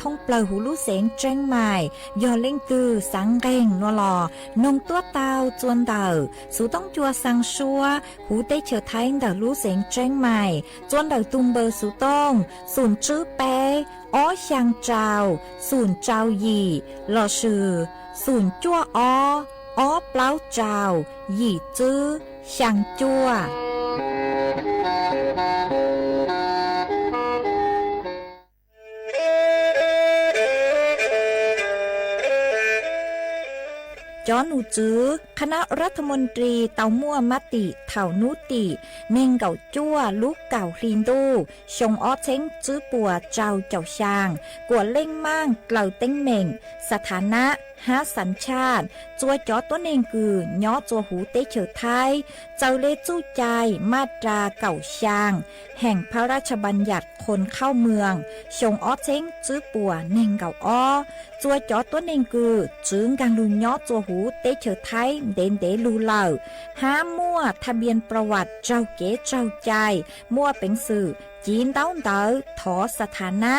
thoob plawg huv lub xeev Tseeb Mais, yog leej twg xaav nqeeg nua los noog tuab tau txua ntawm xuv toob cua xaa suab huv teb chaws Thaib ntawm lub xeev Tseeb Mais, txua ntawm tug npawb xuv toob xum tswb peb ob xyaa rau xum rau yim lossis xum cuaj ob ob plaub rau yim tswb xyaa cuaj. Cov nom tswv คณะรัฐมนตรี tau muaj mab tim thaum nub tim neeg nkaum cuaj lub kaum hli ntuj xyoo ob txheeb tswb puas rau caum xyaa, kuam leej maaj dlaws teeb meem, สถานะ hab สัญชาติ txua cov tuab neeg kws nyob txua huv teb chaws Thaib, txawm le txuj cai maj ras kaum xyaa แห่งพระราชบัญญัติคนเข้าเมือง xyoo ob txheeb tswb puas neeg nkaum ob. Txua cov tuab neeg kws tsi nkaag lug nyob txua huv teb chaws Thaib ntev ntev lug lawm, hab muaj ทะเบียนประวัติ raug kev raug cai, muaj peev xwm civ ntaub ntawv thov สถานะ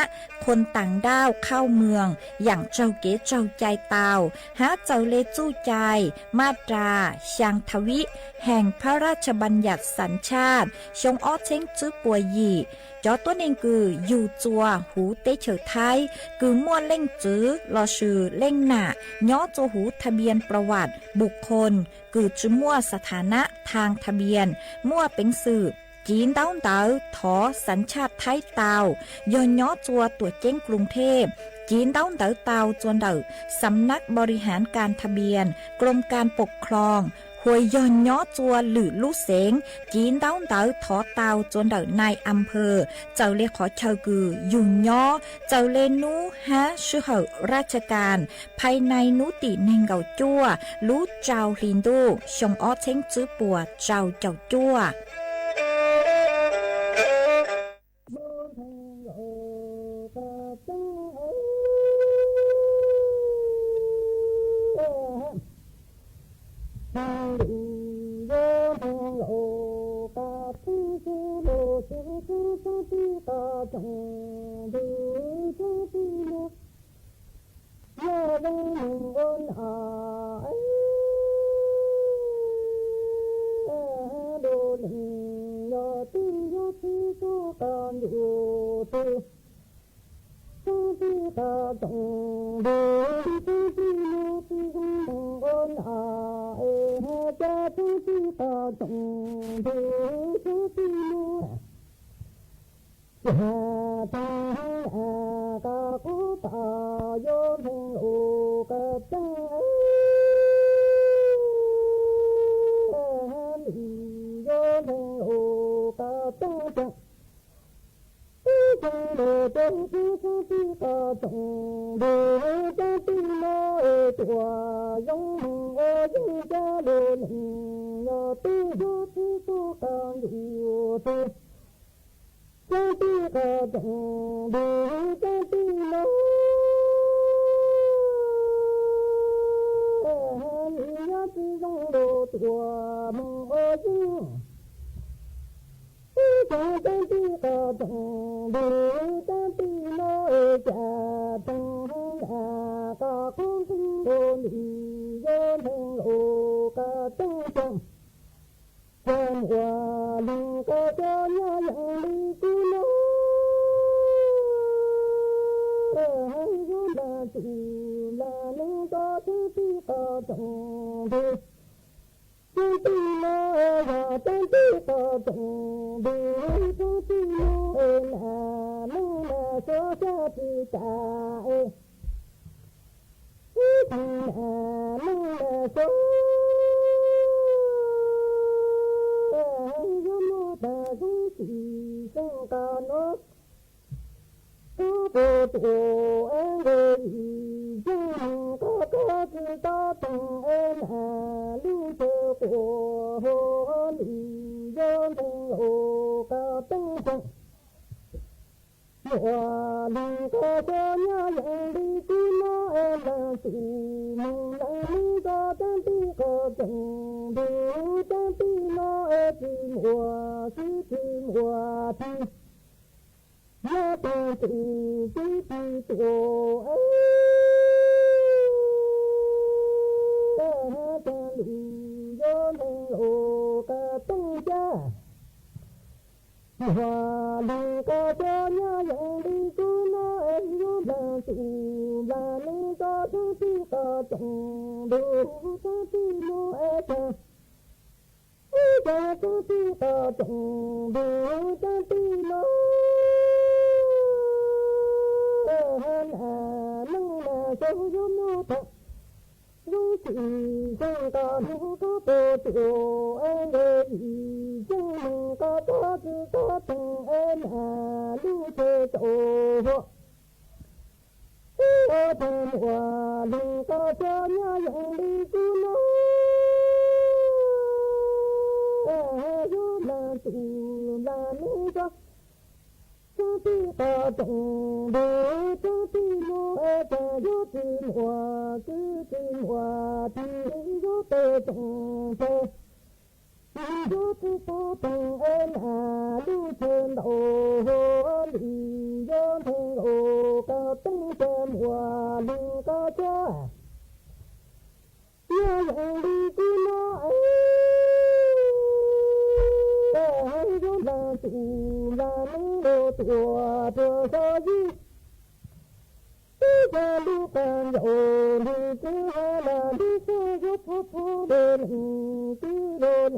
คนต่างด้าวเข้าเมือง yaam raug kev raug cai tau, hab txawm le txuj cai maj ras xyaa ทวีต แห่งพระราชบัญญัติสัญชาติ xyoo ob txheeb tswb puas yim. Cov tuab neeg kws yug txua huv teb chaws Thaib kws muaj leej txiv lossis leej nam nyob txua huv ทะเบียนประวัติบุคคล kws tsi muaj สถานะทางทะเบียน muaj peev xwm civ ntaub ntawv thov สัญชาติ Thaib tau, yog nyob txua tuam ceeb กรุงเทพ civ ntaub ntawv tau txua ntawm สำนักบริหารการทะเบียน กรมการปกครอง hos yog nyob txua lwm lub xeev civ ntaub ntawv thov tau txua ntawm นายอำเภอ txawm le qhov chaw kws yug nyob, txawm le nub hab sij hawm ราชการ ภายใน nub tim neeg nkaum cuaj lub rau hli ntuj xyoo ob txheeb tswb puas rau caum cuaj. Yog tag tus tib tsis tuaj es, tag lwm yuav nteeg los koj teej caj. Muaj lwm qhov txog nyob yeej li kuv no es yuav nplas tus nplas neeg tso txog tib qhov tsoom ntuj txog tib muaj es tag. Ib txog txog tib qhov tsoom ntuj txog tib no, hab nam neej nam xyov yuav muaj tag. Zoo tsis zoo koj hnub koj puas tuaj es nkawd yim xeeb neeg koj txhob txwm txhob teeg es nam lub chaw tsaus huam. Ib tag muaj lwm qhov txog nyob yeej li kuv no, yuav nplas tus nplas neeg tso txog tib qhov tsoom ntuj txog tib muaj es tag yuav tsis muaj kwv tsis muaj tij yuav peb tsoom peg. Yuav tsis tau teeg es nam lub chaw ntau hauv li yuav nteeg los koj teej caj muaj lwm qhov txog. Yog yeej li kuv no es, yuav nplas tus nplas neeg los tuaj rau sab yig. Ib txog lub qab ncaus ntuj kwv ha las lub xyoo yuav txog txog los leej twg los leej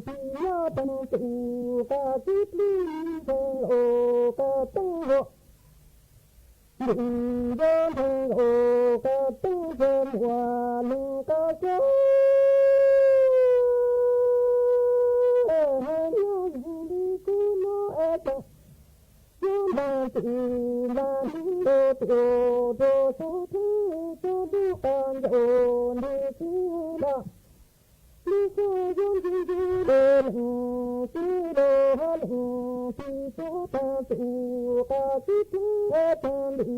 twg nyob teeg tus qab kwv plig nteeg los koj teej huam. Ntuj yuav nteeg los koj teej caj muaj lwm qhov txog. Hab nyob yeej li kuv no es tag yuav nplas tus nplas neeg los tuaj rau sab thwv txog lub qab ncaus ntuj kwv ha las lub xyoo yuav ntxim ntxim los leej twg los hab leej twg tuaj tag tus qab kwv plig tag ntuj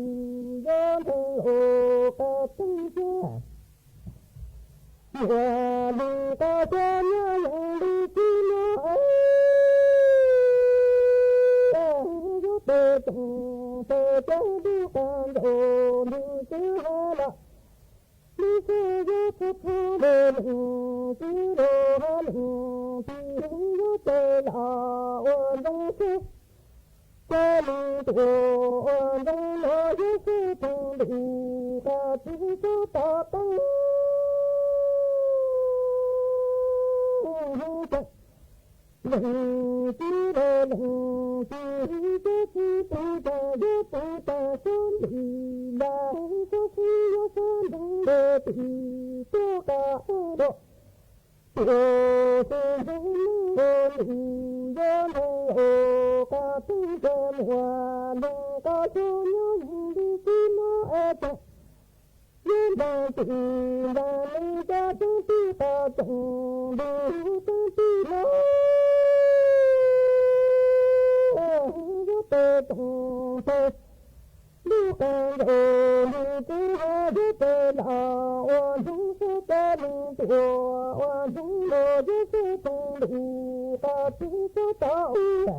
yuav nteeg los koj teej caj muaj lwm qhov txog nyob yeej li kuv no es, yuav peb tsoom peb cov lub qab ncaus ntuj kwv ha las lub xyoo yuav txog txog los leej twg los hab leej twg yuav peb los ua ntxoov xwb. Cov neeg tuaj ua ntxoov los yuav xwb tag ntuj qab kwv txhob tom qeej. Leej twg los leej twg cov txiv tub tag yuav pub tag xub ntim lawm xub xwb yuav xub nteeg los tim tuaj qab los tuaj xub nteeg los ntuj yuav nteeg los koj teej caj muaj lwm qhov txog nyob yeej li kuv no es tag yuav nplas tus nplas neeg tso txog tib qhov tsoom ntuj txog tib no, yuav peb tsoom peb lub qab ncaus ntuj kwv ha yuav peb los ua ntxoov xwb cov neeg tuaj ua ntxoov los yuav xwb tag ntuj qab kwv txhob tom ua.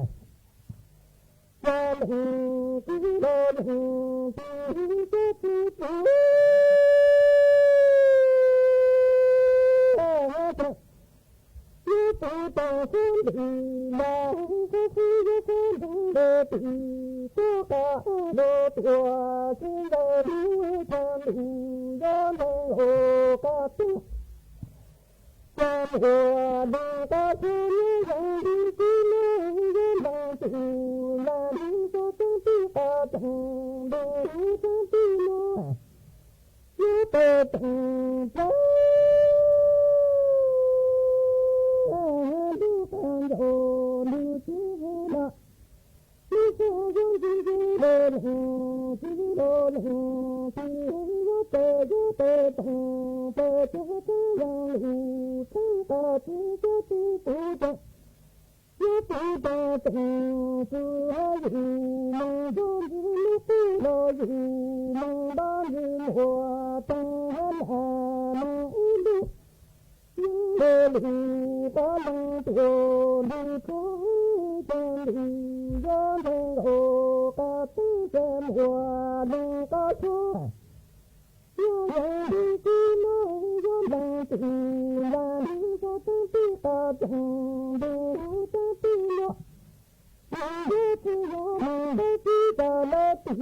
Cov neeg kwv los leej twg cov txiv tub yuav pub tag xub ntim lawm xub xwb yuav xub nteeg los tim tuaj qab los tuaj xwb ntawm lub tag ntuj yuav nteeg los koj teej caj muaj lwm qhov txog nyob yeej li kuv no es yuav nplas tus nplas neeg tso txog tib qhov tsoom ntuj txog tib no, yuav peb tsoom peb lub qab ncaus ntuj kwv ha las lub xyoo yuav ntxim ntxim los leej twg los leej twg yuav peb yuav peb tsoom peb cov tub yeej lus txheeb qab kwv cov txiv tub tag yuav pub tag tsoom pub ha yus moog yuav ntxwg lub qub los yus moog npab ntxwg muaj tag hab nam moog ib lub yeej le lus qab leej tuaj lwm txog tag lwm yuav nteeg los qab teeb ca muas leej qab tsuag. Yog leej li kuv no yuav leej twg nqa nws zov teeb tij qab tsoom ntuj teeb tij no. Nws yuav tsis yog leej ntawd tsis tas lawv tim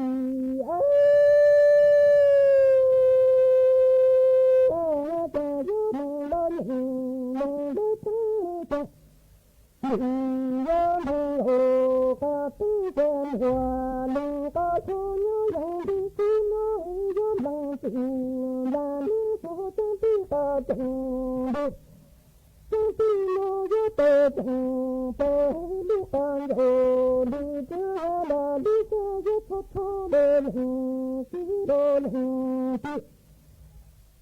es cas yuav leej lawv nyeem leej ntawd teeb tsoom. Nws yuav leej los qab teeb ca muas leej qab tsuag. Nyob leej li kuv no yuav leej twg nqa nws zov teeb tij qab tsoom ntuj. Teeb tij no yuav tau tsoom peb lub qab ncaug li tsuas yog laj li xyov yuav txhob txhob los leej txiv los leej txiv.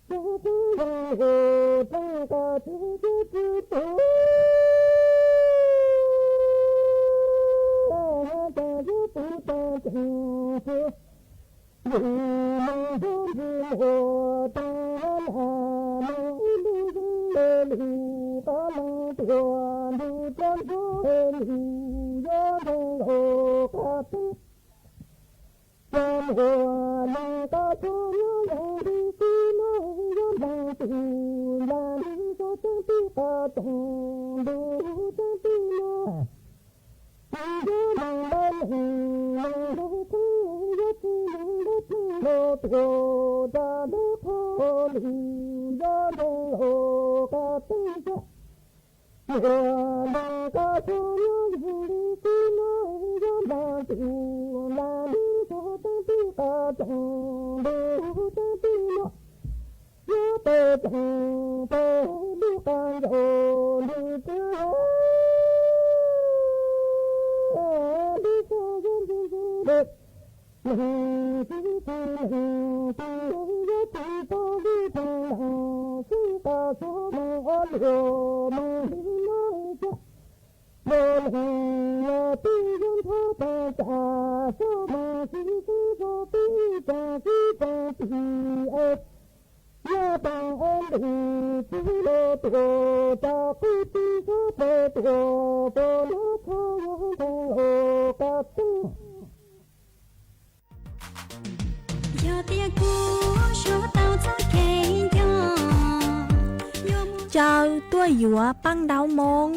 Yog txhob yog los teeb qab tsuag yuav tsis pom, cas yuav pom tag tsoom tsuag. Lwm leej ntuj ntsej muag tag lam neeg ib lub yeeb le lwm qab leej tuaj ntuj rov nrog lwm yuav leej los qab teeb ca muas leej qab tsuag. Nyob leej li kuv no yuav leej twg nqa nws zov teeb tij qab tsoom ntuj teeb tij no. Nws yuav leej lawv nyeem leej ntawd teeb, yuav tsis leej ntawd teeb los tuaj rau lawv qhov lwm yuav leej los qab teeb ca muas leej qab tsuag. Nyob leej li kuv no yuav leej twg nqa nws zov teeb tij qab tsoom ntuj teeb tij no. Yuav tau tsoom peb lub qab ncaug li tsuas yog lub xyov yuav ntxim ntxim li. Leej txiv tsis leej txiv yuav tsis tau li tag leej xwb, qab tsuag leej ob luaj meej li no cas los leej yog twb yuav ntxhov tag cas xyov meej txiv xwb zov peb ib tsoom kwv tsoom tij es. Nyob tag es lwm txiv los tuaj rau qub txiv zov peb tuaj pom los txhob yog ntees los qab teeb. Yog tias kuv suav tau txoj kev nco, caw tuaj yuav Paj Ntaub Moob.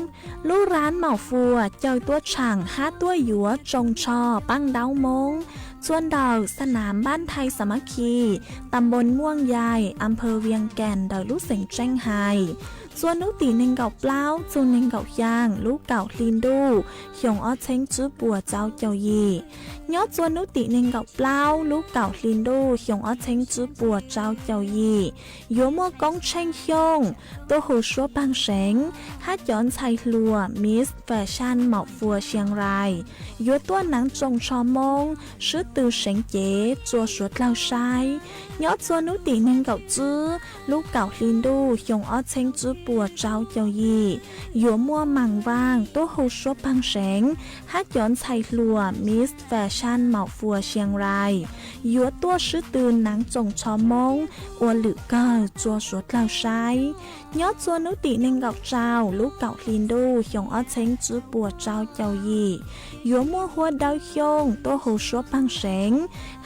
Lub rab Maum Fuas caw tuaj tshaam hab tuaj yuav tsoos tsho Paj Ntaub Moob, txhua ntawm xab nam Npab Nthai Xas Mab Khi, tam npoos Muaj Yais, am phawv Vias Kas ntawm lub xeev Tseej Hais. Txhua hnub tim nees nkaum plaub txug nees nkaum xyaa lub kaum hli ntuj xyoo ob txheeb tswb puas rau caum yim. Nyob txhua hnub tim nees nkaum plaub lub kaum hli ntuj xyoo ob txheeb tswb puas rau caum yim, yuav muaj Koob Tsheej Xyooj tuaj hu suab paag seev hab cov ntxhais hluas Miss Fashion Maum Fuas Siang Rais yuav tuaj naav tsoos tsho Moob swb tw seev cev rua suav dlawg saib. Nyob txhua hnub tim nees nkaum tswb lub kaum hli ntuj xyoo ob txheeb tswb puas rau caum yim, yuav muaj Maam Vaaj tuaj hu suab paag seev hab cov ntxhais hluas Miss Fashion Maum Fuas Siang Rais yuav tuaj swb tw naav tsoos tsho Moob ua lwm kawg rua suav dlawg saib. Nyob txhua hnub tim nees nkaum rau lub kaum hli ntuj xyoo ob txheeb tswb puas rau caum yim, yuav muaj Huab Dawb Xyooj tuaj hu suab paag seev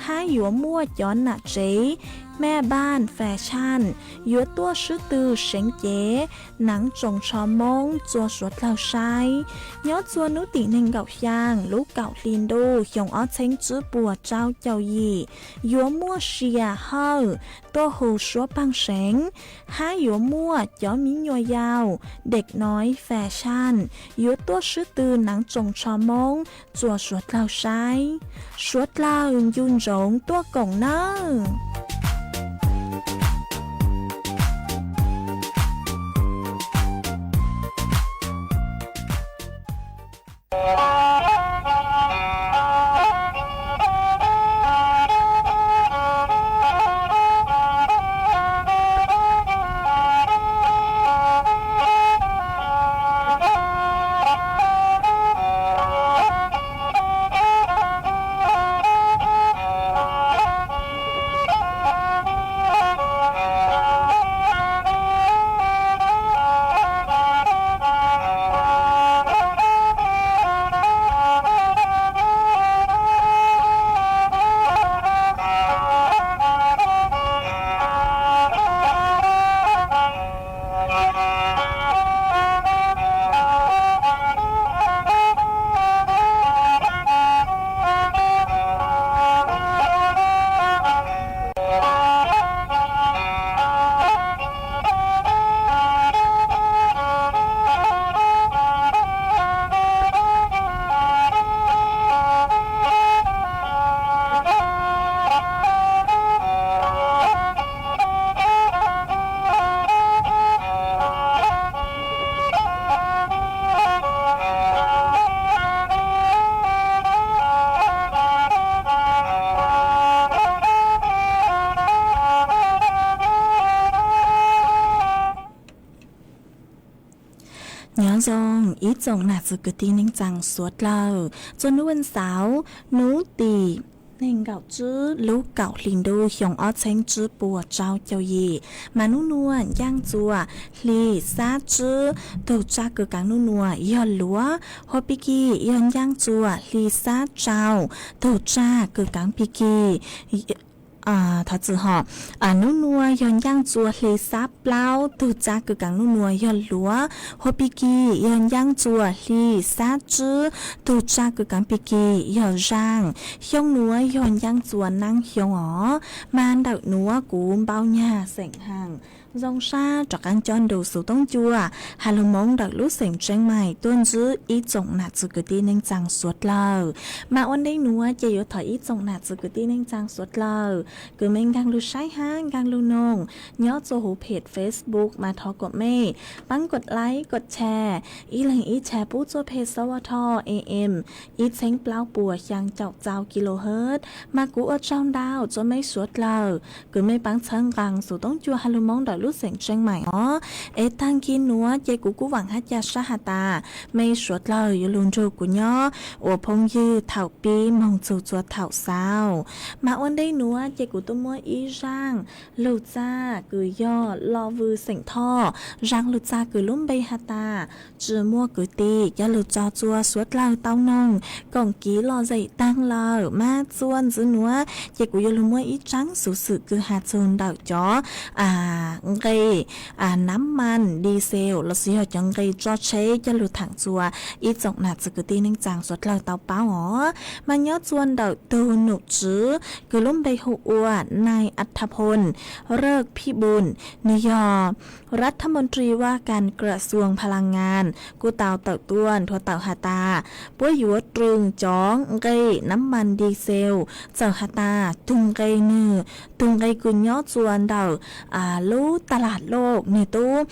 hab yuav muaj cov nam tsev Mej Npaaj Fashion yuav tuaj swb tw seev cev naav tsoos tsho Moob rua suav dlawg saib. Nyob txhua hnub tim nees nkaum xyaa lub kaum hli ntuj xyoo ob txheeb tswb puas rau caum yim, yuav muaj Sia Hawj tuaj hu suab paag seev hab yuav muaj cov miv nyuas yaus Dej Noiv Fashion yuav tuaj swb tw naav tsoos tsho Moob rua suav dlawg saib. Suav dlawg ncu ntsoov tuaj koom nawb. Tsoom ib tsoom nam txiv kwv tij neej tsaa suav dlawg, txuas nub vaj xauv, nub tim neeg nkaum tsib lub kaum hli ntuj xyoo ob txheeb tsib puas rau caum yim, mas nub nua ncaaj txuas hli xab tsib, tug tsab kws kaav nub nua yog luav, hua pig kig yog ncaaj txuas hli xab rau, tug tsab kws kaav pig kig thov txim hom, nub nua yog ncaaj txuas hli xab plaub, tug tsab kws kaav nub nua yog luav, hua pig kig yog ncaaj txuas hli xab tsib, tug tsab kws kaav pig kig yog zaaj. Xyoo nuav yog ncaaj txuas naab xyoo os, mas ntawm nuav kuv npau nyag xeem Haaj Zoo Sab rov qaab coj nrug xuv toob cua has lug Moob ntawm lub xeem Tseeb Mais tuaj ntsib ib tsoom nam txiv kwv tij neej tsaa suav dlawg. Mas ua ntej nuav ces yuav thov ib tsoom nam txiv kwv tij neej tsaa suav dlawg kws mej nkaag lug saib hab nkaag lug noog nyob txug huv phem Facebook mas thov kuas mej paab kod like kod share, ib leeg ib share pub txuj peg xov ua tho am ib txheeb plaub puas xyaa caum txau kilohertz. Mas kuv ua tsaug ntau txug mej suav dlawg kws mej paab txhawb nqaa xuv toob cua has lug Moob ntawm lub xeem Tseeb Mais os. Es taag kis nuav ces kuv kuj vaam hab ca sab has tas mej suav dlawg yuav lug nrug kuv nyob ua phooj ywg thaum pib moog txug txua thaum xaus. Mas ua ntej nuav ces kuv tuaj muab ib zaaj lug txag kws yog Lo Vws xeem Thoj, zaaj lug txag kws lub npe has tas tsi muaj kwv tij coj lug tso txua suav dlawg tau noog koom kiv lom zem taag lawm. Mas txua ntxiv nuav ces kuv yuav lug muab ib tsaab xuv xwm kws has txug ntawm cov nqe nab mas di xel lossis yog cov nqe tso tsheb coj lug thaam txua ib tsoom nam txiv kwv tij neej tsaa suav dlawg tau paub os. Mas nyob txua ntawm tug num tswv kws lub npe hu ua Nais Athapol Roj Phij Npun, nwg yog ລັດຖະມົນຕີ ວ່າການກະຊວງພະລັງງານ kuj tau tawm tuaj nthuav tawm has tas puab yuav rwg cov nqe nab mas di xel, txawm has tas tug nqe nwg, tug nqe kws nyob txua ntawm lub tas las loj nwg tub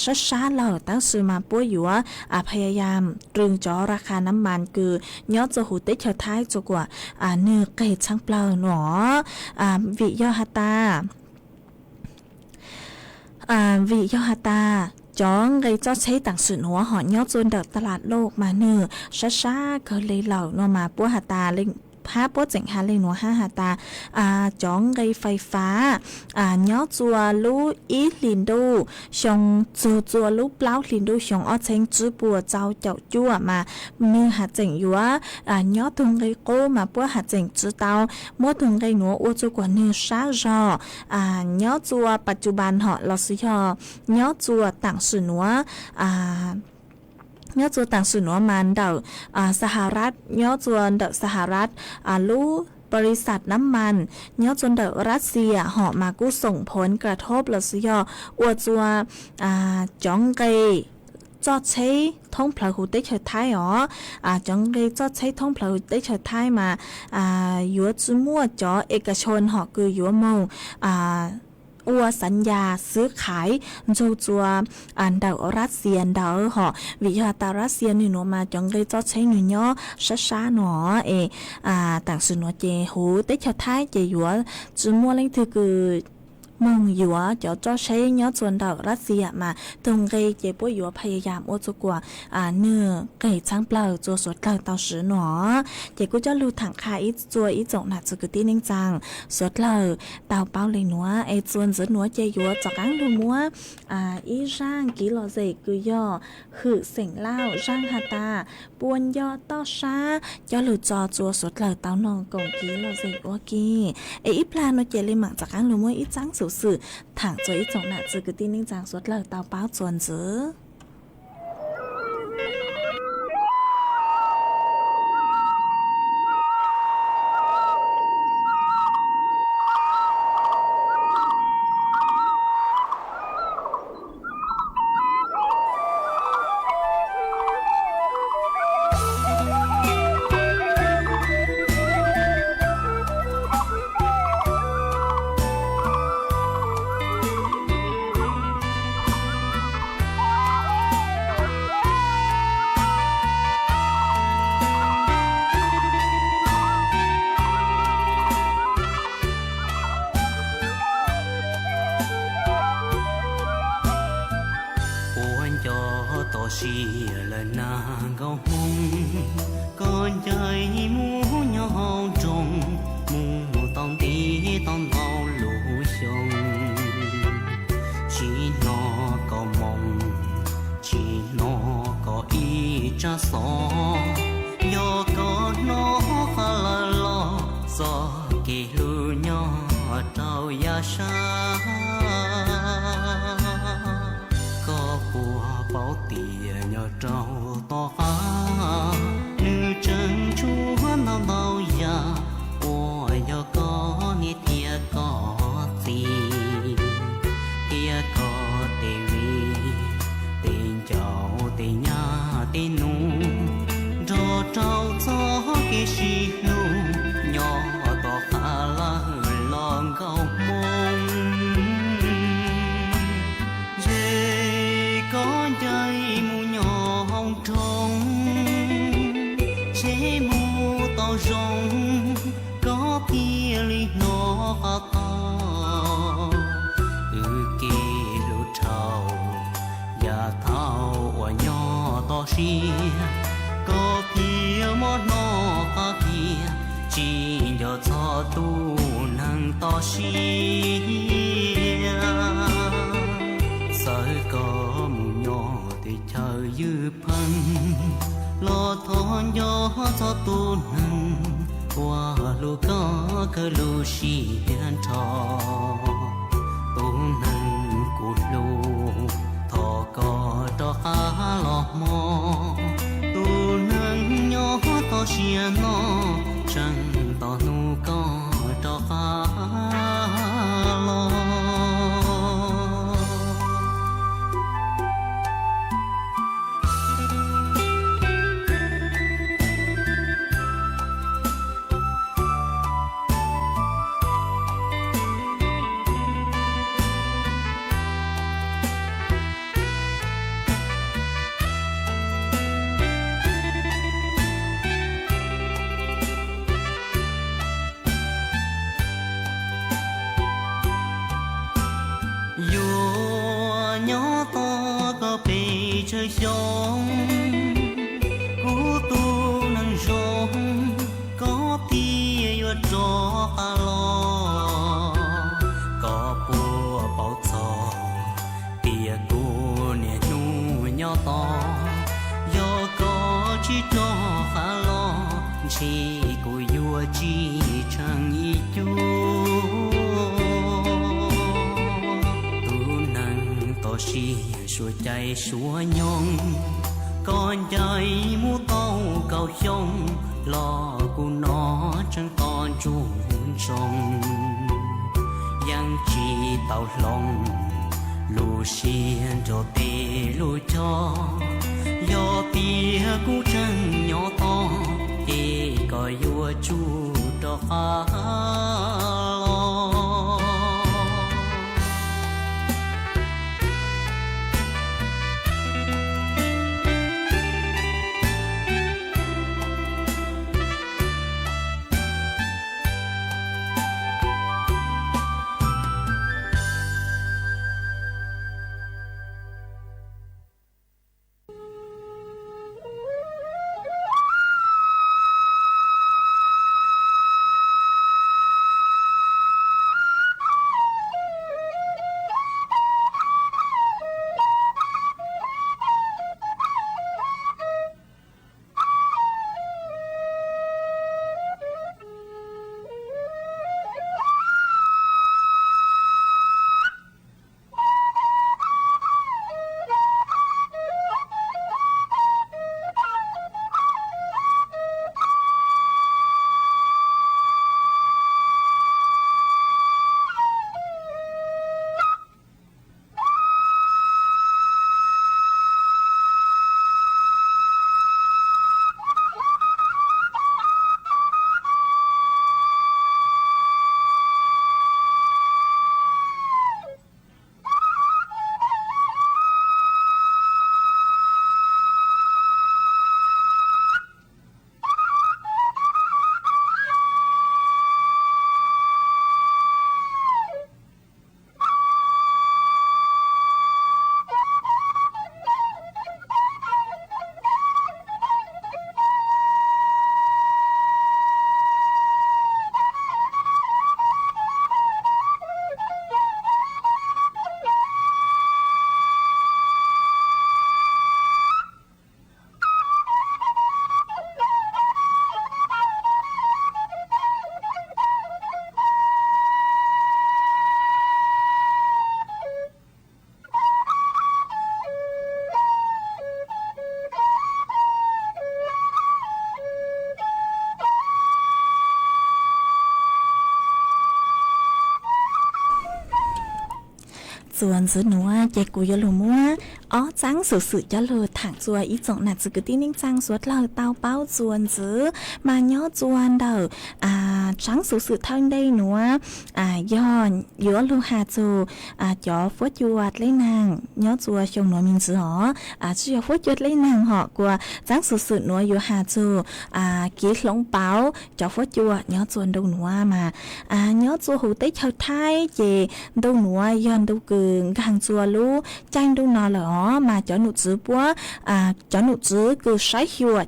sab sab lawm, tab sis mas puab yuav phaya yas rwg cov ras khas nab mas kws nyob txua huv teb chaws Thaib txua kuas nwg qeg tshaaj plawg nuav. Vim yog has tas vim yog has tas cov nqe tso tsheb taam sim nuav hom nyob txua ntawm tas las loj mas nwg sab sab kawg le lawm no mas puab has tas, hab puab tseem has le nuav hab has tas cov nqe fais fas nyob txua lub ib hlis ntuj xyoo txug txua lub plaub hlis ntuj xyoo ob txheeb tsib puas txau caum cuaj mas nwg has tseem yuav nyob tug nqe qub mas puab has tseem tsi tau muab tug nqe nuav ua txua kuas nwg sab zog nyob txua pas cuv pas hom lossis yog nyob txua taam sim nuav nyob txua taam sim nuav mas ntawm Saharat, nyob txua ntawm Saharat lub parisat nab mas nyob txua ntawm Russia hom mas kuj xoom phoov kra thob lossis yog ua txua cov nqe tso tsheb thoob plawg huv teb chaws Thaib os. Cov nqe tso tsheb thoob plawg huv teb chaws Thaib mas yuav tsi muaj cov ekashon hom kws yuav moog ua xav yas xwb qhais nrug txua ntawm Russia ntawd hom, vim yog tas Russia nwg nuav mas cov nqe tso tsheb nwg nyob sab sab nuav es taam sim nuav ces huv teb chaws Thaib ces yuav tsi muaj leej twg kws moog yuav cov tso tsheb nyob txua ntawm Russia mas tug nqe ces puab yuav phaya yas ua txua kuas nwg qeg tshaaj plawg txua suav dlawg tau swv nuav. Ces kuv coj lug thaam qha ib txua ib tsoom nam txiv kwv tij neej tsaa suav dlawg tau paub le nuav es txua ntxiv nuav ces yuav rov qaab lug muab ib zaaj kiv lom zem kws yog hwm xeem Lauj zaaj has tas puas nco toj sab coj lug tso txua suav dlawg tau noog koom kiv lom zem ua ke. Es ib plag nuav ces le maam rov qaab lug muab ib tsaab xuv xwm thaam txua ib tsoom nam txiv kwv tij neej tsaa suav dlawg tau paub txua ntxiv. Puab nco toj siab Yawg Nag Nkauj Hmoob, koj ncaim mus nyob hauv nroog, mus tau ntev tau ntau lub xyoo, tsis hnov koj moo, tsis hnov koj ib tsab xov. Yog koj hnov qab lawm los txoj kev hlub nyob rau yav sab. Koj puas paub tias nyob rau tom qab, nws tseem tshuav ntau ntau yam uas yog koj niam thiab koj txiv, thiab koj tej viv tej ncaus tej nyab tej nus, nrog rau txoj kev sib hlub nyob tom qab lawm los Nkauj Hmoob. Ntshe koj ncaim mus nyob hauv nroog, ntshe mus tau zoo, koj thiaj li hnov qab tau. Wb kev hlub dhau, yav thaum uas nyob toj siab, koj thiaj muab hnov qab kiag, tsis nco txog tus neeg toj siab. Txawm koj mus nyob teb chaws ywj pheej, los thov nco txog tus neeg uas hlub koj kawg lub siab nrho. Tus neeg kuv hlub, thov koj rov qab los hmo. Tus neeg nyob toj siab no, tseem tos hnub koj rov qab los. Yuav nyob tos koj pes tsawg xyoo, kuv tus neeg zoo, koj thiaj yuav rov qab los. Koj puas paub txog tias kuv niaj hnub nyob tos, yog koj tsis rov qab los, ntshe kuv yuav tsis tsheej ib cuab. Tus neeg toj siab suav cai suav nyoog, koj ncaim mus tau kaum xyoo, los kuv no tseem tos ntsuj ntsoog, yeej tsis tau hloov lub siab nrog tej lub choj. Yog tias kuv tseem nyob tos, ces koj yuav tsum rov qab los. Txuas ntxiv nuav ces kuv yuav lug muab ob txaab xuv xwm coj lug thaam txug ib tsoom nam txwv kwv tij neej tsaa suav dlawg tau paub txuas ntxiv, mas nyob txuas ntawm txaab xuv xwm thawj ntej nuav yog yuav lug has txug cov fuab cua dleb naag nyob txuas xyoo nuav me ntxiv os. Tsi yog fuab cua dleb naag hom kuas txaab xuv xwm nuav yuav has txug kev hloov pauv cov fuab cua nyob txuas ntu nuav mas nyob txuas huv teb chaws Thaib ces ntu nuav yog ntu kws nkaag txuas lub caij ntuj no lawm os, mas cov num tswv puab cov num tswv kws saib xyuas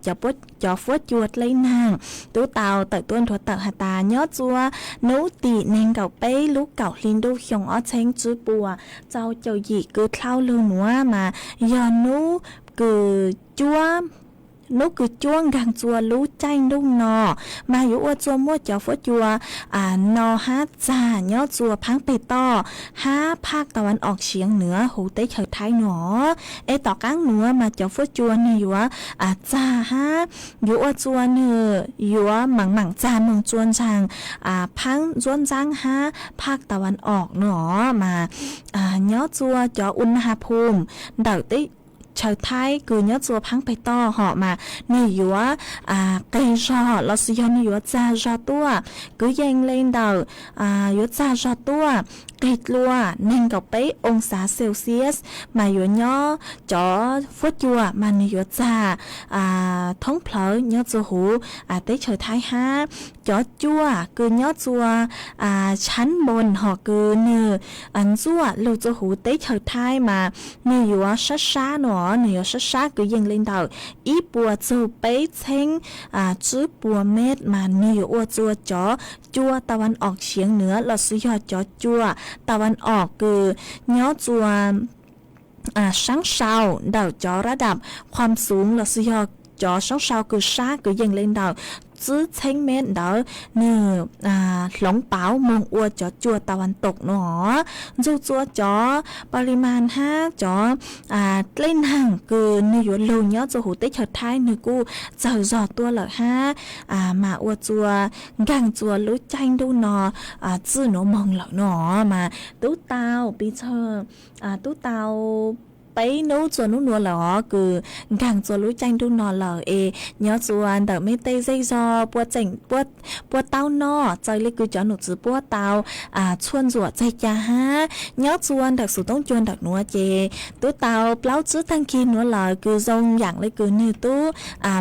cov fuab cua dleb naag tub tau tawm tuab nthuav tawm has tas nyob txuas nub tim neeg nkaum peb lub kaum hli ntuj xyoo ob txheeb tsib puas txaus caum yim kws dlhau lug nuav mas yog nub kws cuab nub kws cuab nkaag txuas lub caij ntuj no mas yuav ua txuas muaj cov fuab cua no hab txag nyob txuas phaab peg toj hab phaj tau an om xieev nuav huv teb chaws Thaib nuav. Es tom qaab nuav mas cov fuab cua nwg yuav txag hab yuav ua txuas nwg yuav maam maam txag moog txuas ntsaag phaab ntsuab ntxaab hab phaj tau an om nuav mas nyob txuas cov u na ha phum ntawm teb chaws Thaib kws nyob txuas phaab peg toj hom mas nwg yuav qeg zog lossis yog nwg yuav txag zog tuaj, kwv yees le ntawm yuav txag zog tuaj qeg dlua neeg nkaum peb oo xav Celsius mas yuav nyob cov fuab cua mas nwg yuav txag thoob plawv nyob txuas huv teb chaws Thaib hab cov cua kws nyob txuas tshab npoos hom kws nwg ntxuaj lug txuas huv teb chaws Thaib mas nwg yuav sab sab nuav, nwg yuav sab sab kwv yees le ntawm ib puas txug peb txheeb tsib puas mev mas nwg yuav ua txuas cov cua tau an om xieev nuav lossis yog cov cua tau an om kws nyob txuas saab sau ntawm cov rab dam qhuam xuv lossis yog cov saab sau kws sab kwv yees le ntawm tsib txheeb mev ntawd nwg hloov pauv moog ua cov cua tau an tom nuav. Ntxug txuas cov pa li mas hab cov dlej naag kws nwg yuav lug nyob txuas huv teb chaws Thaib nwg kuj txawg zog tuaj lawm hab mas ua txuas nkaag txuas lub caij ntuj no txij nuav moog lawm nuav mas tub tau piv txug tub tau peb nub txuas nub nuav lawm os kws nkaag txuas lub caij ntuj no lawm es nyob txuas ntawm mej tej zej zog puas tseem puas tau noj txawm le kws cov num tswv puab tau txhua ntxuam txeg ca hab nyob txuas ntawm xuv toob cua ntawm nuav ces tub tau plaub tsib taag kig nuav lawm kws zoo yaam le kws nwg tub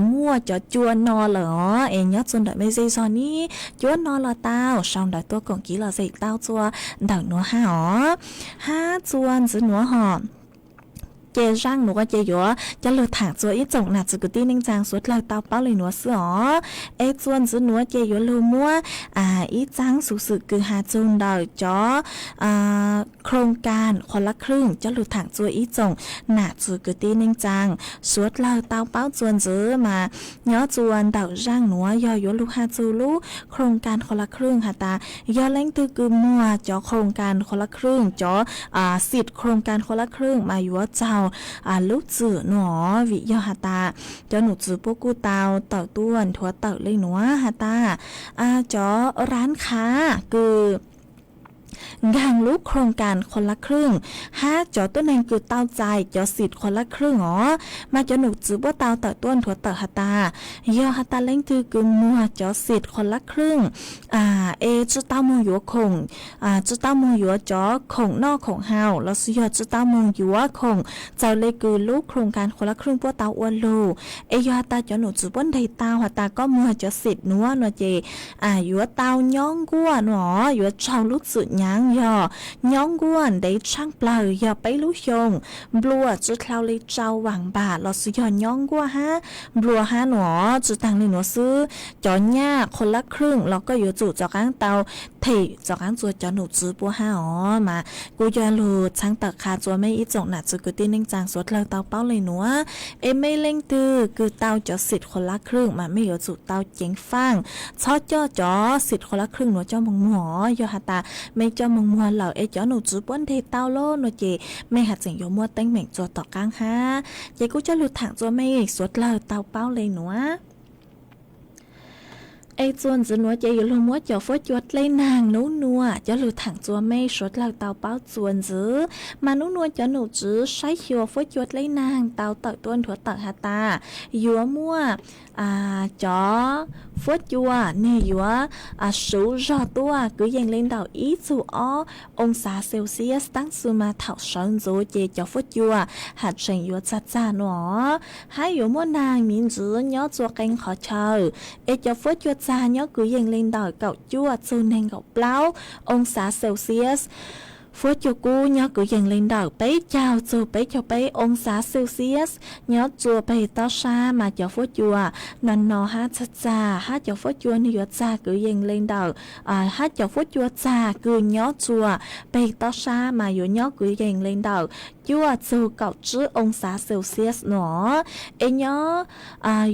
muaj cov cua no lawm os es nyob txuas ntawm mej zej zog nib cuab no los tau sau ntawv tuaj koom kiv los zem tau txuas ntawm nuav hab os. Hab txuas ntxiv nuav hom ces zaaj nuav ces yuav coj lug thaam txuas ib tsoom nam txwv kwv tij neej tsaa suav dlawg tau paub le nuav xwb os. Es txuas ntxiv nuav ces yuav lug muab ib txaab xuv xwm kws has txug ntawm cov โครงการคนละครึ่ง coj lug thaam txuas ib tsoom nam txwv kwv tij neej tsaa suav dlawg tau paub txuas ntxiv mas nyob txuas ntawm zaaj nuav yog yuav lug has txug lub โครงการคนละครึ่ง has tas yog leej twg kws muag cov โครงการคนละครึ่ง cov xim โครงการคนละครึ่ง mas yuav txaug lub txim nuav vim yog has tas cov num tswv puab kuj tau tawm tuaj nthuav tawm le nuav has tas cov rab khav kws nkaag lub โครงการคนละครึ่ง hab cov tuab neeg kws tau txais cov xim คนละครึ่ง os mas cov num tswv puab tau tawm tuaj nthuav tawm has tas yog has tas leej twg kws muag cov xim คนละครึ่ง es tsi tau moog yuav khoom tsi tau moog yuav cov khoom noj khoom haus lossis yog tsi tau moog yuav khoom txawm le kws lub โครงการคนละครึ่ง puab tau ua lug es yog has tas cov num tswv puab ntes tau has tas koj muag cov xim nuav no ces yuav tau nyob nkuaj nuav yuav tsaug lub txim nyaav yog nyob nkuaj ntev tshaaj plawg yog peb lub xyoo, nplua tsi dlhau le rau vaam npam lossis yog nyob nkuaj hab nplua hab nuav tsi taag le nuav xwb cov nyaj คนละครึ่ง los koj yuav tsum rov qaab tau them rov qaab txuas cov num tswv puab hab os mas kuj coj lug txhawb tawm qha txuas mej ib tsoom nam txwv kwv tij neej tsaa suav dlawg tau paub le nuav es mej leej twg kws tau cov xim คนละครึ่ง mas mej yuav tsum tau ceev faaj txhob coj cov xim คนละครึ่ง nuav coj moog muag os yog has tas mej coj moog muag lawm es cov num tswv puab ntes tau lawm no ces mej has tseem yuav muaj teeb meem txuas tom qaab hab ces kuj coj lug thaam txuas mej suav dlawg tau paub le nuav. Es txuas ntxiv nuav ces yuav lug muab cov fuab cua dleb naag nub nua cov lug thaam txuas mej suav dlawg tau paub txuas ntxiv. Mas nub nua cov num tswv saib xyuas fuab cua dleb naag tau tawm tuab nrhuav tawm has tas yuav muaj cov fuab cua nwg yuav suv zog tuaj kwv yees le ntawm ib txug ob oo xav Celsius, tab sis mas thaum sawv ntxuv ces cov fuab cua has tseem yuav txag txag nua, hab yuav muaj naag miv ntxwv nyob txua qee qhov chaw, es cov fuab cua txag nyob kwv yees le ntawm kaum cuaj txug neeg nkaum plaub oo xav Celsius. Fuab cua kub nyob kwv yees le ntawm peb caug txug peb caug peb oo xav Celsius. Nyob txua peg tob sab mas cov fuab cua no no hab txag txag, hab cov fuab cua nwg yuav txag kwv yees le ntawm, hab cov fuab cua txag kws nyob txua peg tob sab mas yuav nyob kwv yees le ntawm cuaj txug kaum tsib oo xav Celsius nua. Es nyob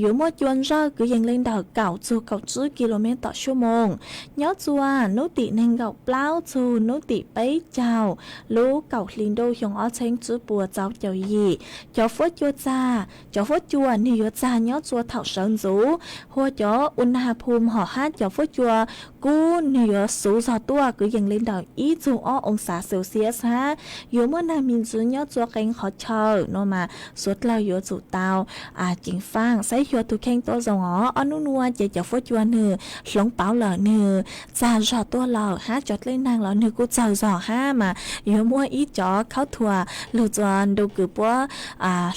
yuav muaj cua ntsawj kwv yees le ntawm kaum txug kaum tsib kilomev tom suab moos. Nyob txua nub tim neeg nkaum plaub txug nub tim peb caug lub kaum hli ntuj xyoo ob txheeb tsib puas txaus caum yim, cov fuab cua txag, cov fuab cua nwg yuav txag nyob txua thaum sawv ntxuv, hua cov u na ha phum hom hab cov fuab cua kub nwg yuav xuv zog tuaj kwv yees le ntawm ib txug ob oo xav Celsius hab yuav muaj naag miv ntxwv nyob txua qee qhov chaw nua mas suav dlawg yuav tsum tau ceev faaj saib xyuas tug kheej tuab zoo os. Ob nub nua ces cov fuab cua nwg hloov pauv lawm nwg txag zog tuaj lawm hab cov dleb naag los nwg kuj txawg zog hab mas yuav muaj ib cov khaub thuas lug txua ntu kws puab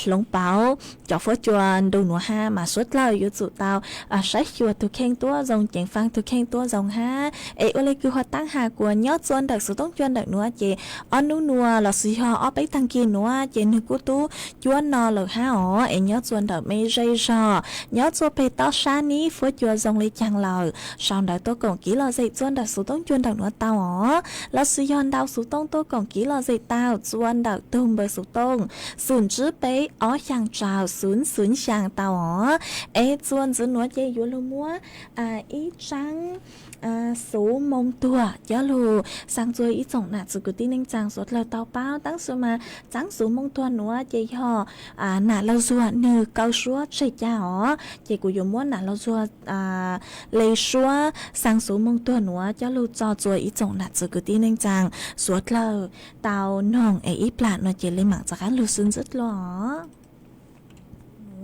hloov pauv cov fuab cua ntu nuav hab mas suav dlawg yuav tsum tau saib xyuas tug kheej tuab zoo, ceev faaj tug kheej tuab zoo hab. Es ua le kws huv taab has kuas nyob txua ntawm xuv toob cua ntawm nuav ces ob nub nua los sis yog ob peb taag kis nuav ces nwg kuj tub cuab no lawm hab os. Es nyob txua ntawm mej zej zog, nyob txua peg tob sab nib fuab cua zoo le caag lawm sau ntawv tuaj koom kev lom zem txua ntawm xuv toob cua ntawm nuav tau os. Los sis yog ntau xuv toob tuaj koom kev lom zem tau txua ntawm tug npawb xuv toob xum tsib peb ob xyaa rau xwv xwv xyaa tau os. Es txua ntxiv nuav ces yuav lug muab ib tsaab xuv moo tuag coj lug xaa txua ib tsoom nam txwv kwv tij neej tsaa suav dlawg tau paub, tab sis mas tsaab xuv moo tuag nuav ces yog nam laug zuag nwg kaw suab tseg ca os. Ces kuv yuav muab nam laug zuag le suab xaa xuv moo tuag nuav coj lug tso txua ib tsoom nam txwv kwv tij neej tsaa suav dlawg tau noog es ib plam nuav ces le maam rov qaab lug xwb ntxiv dlua os.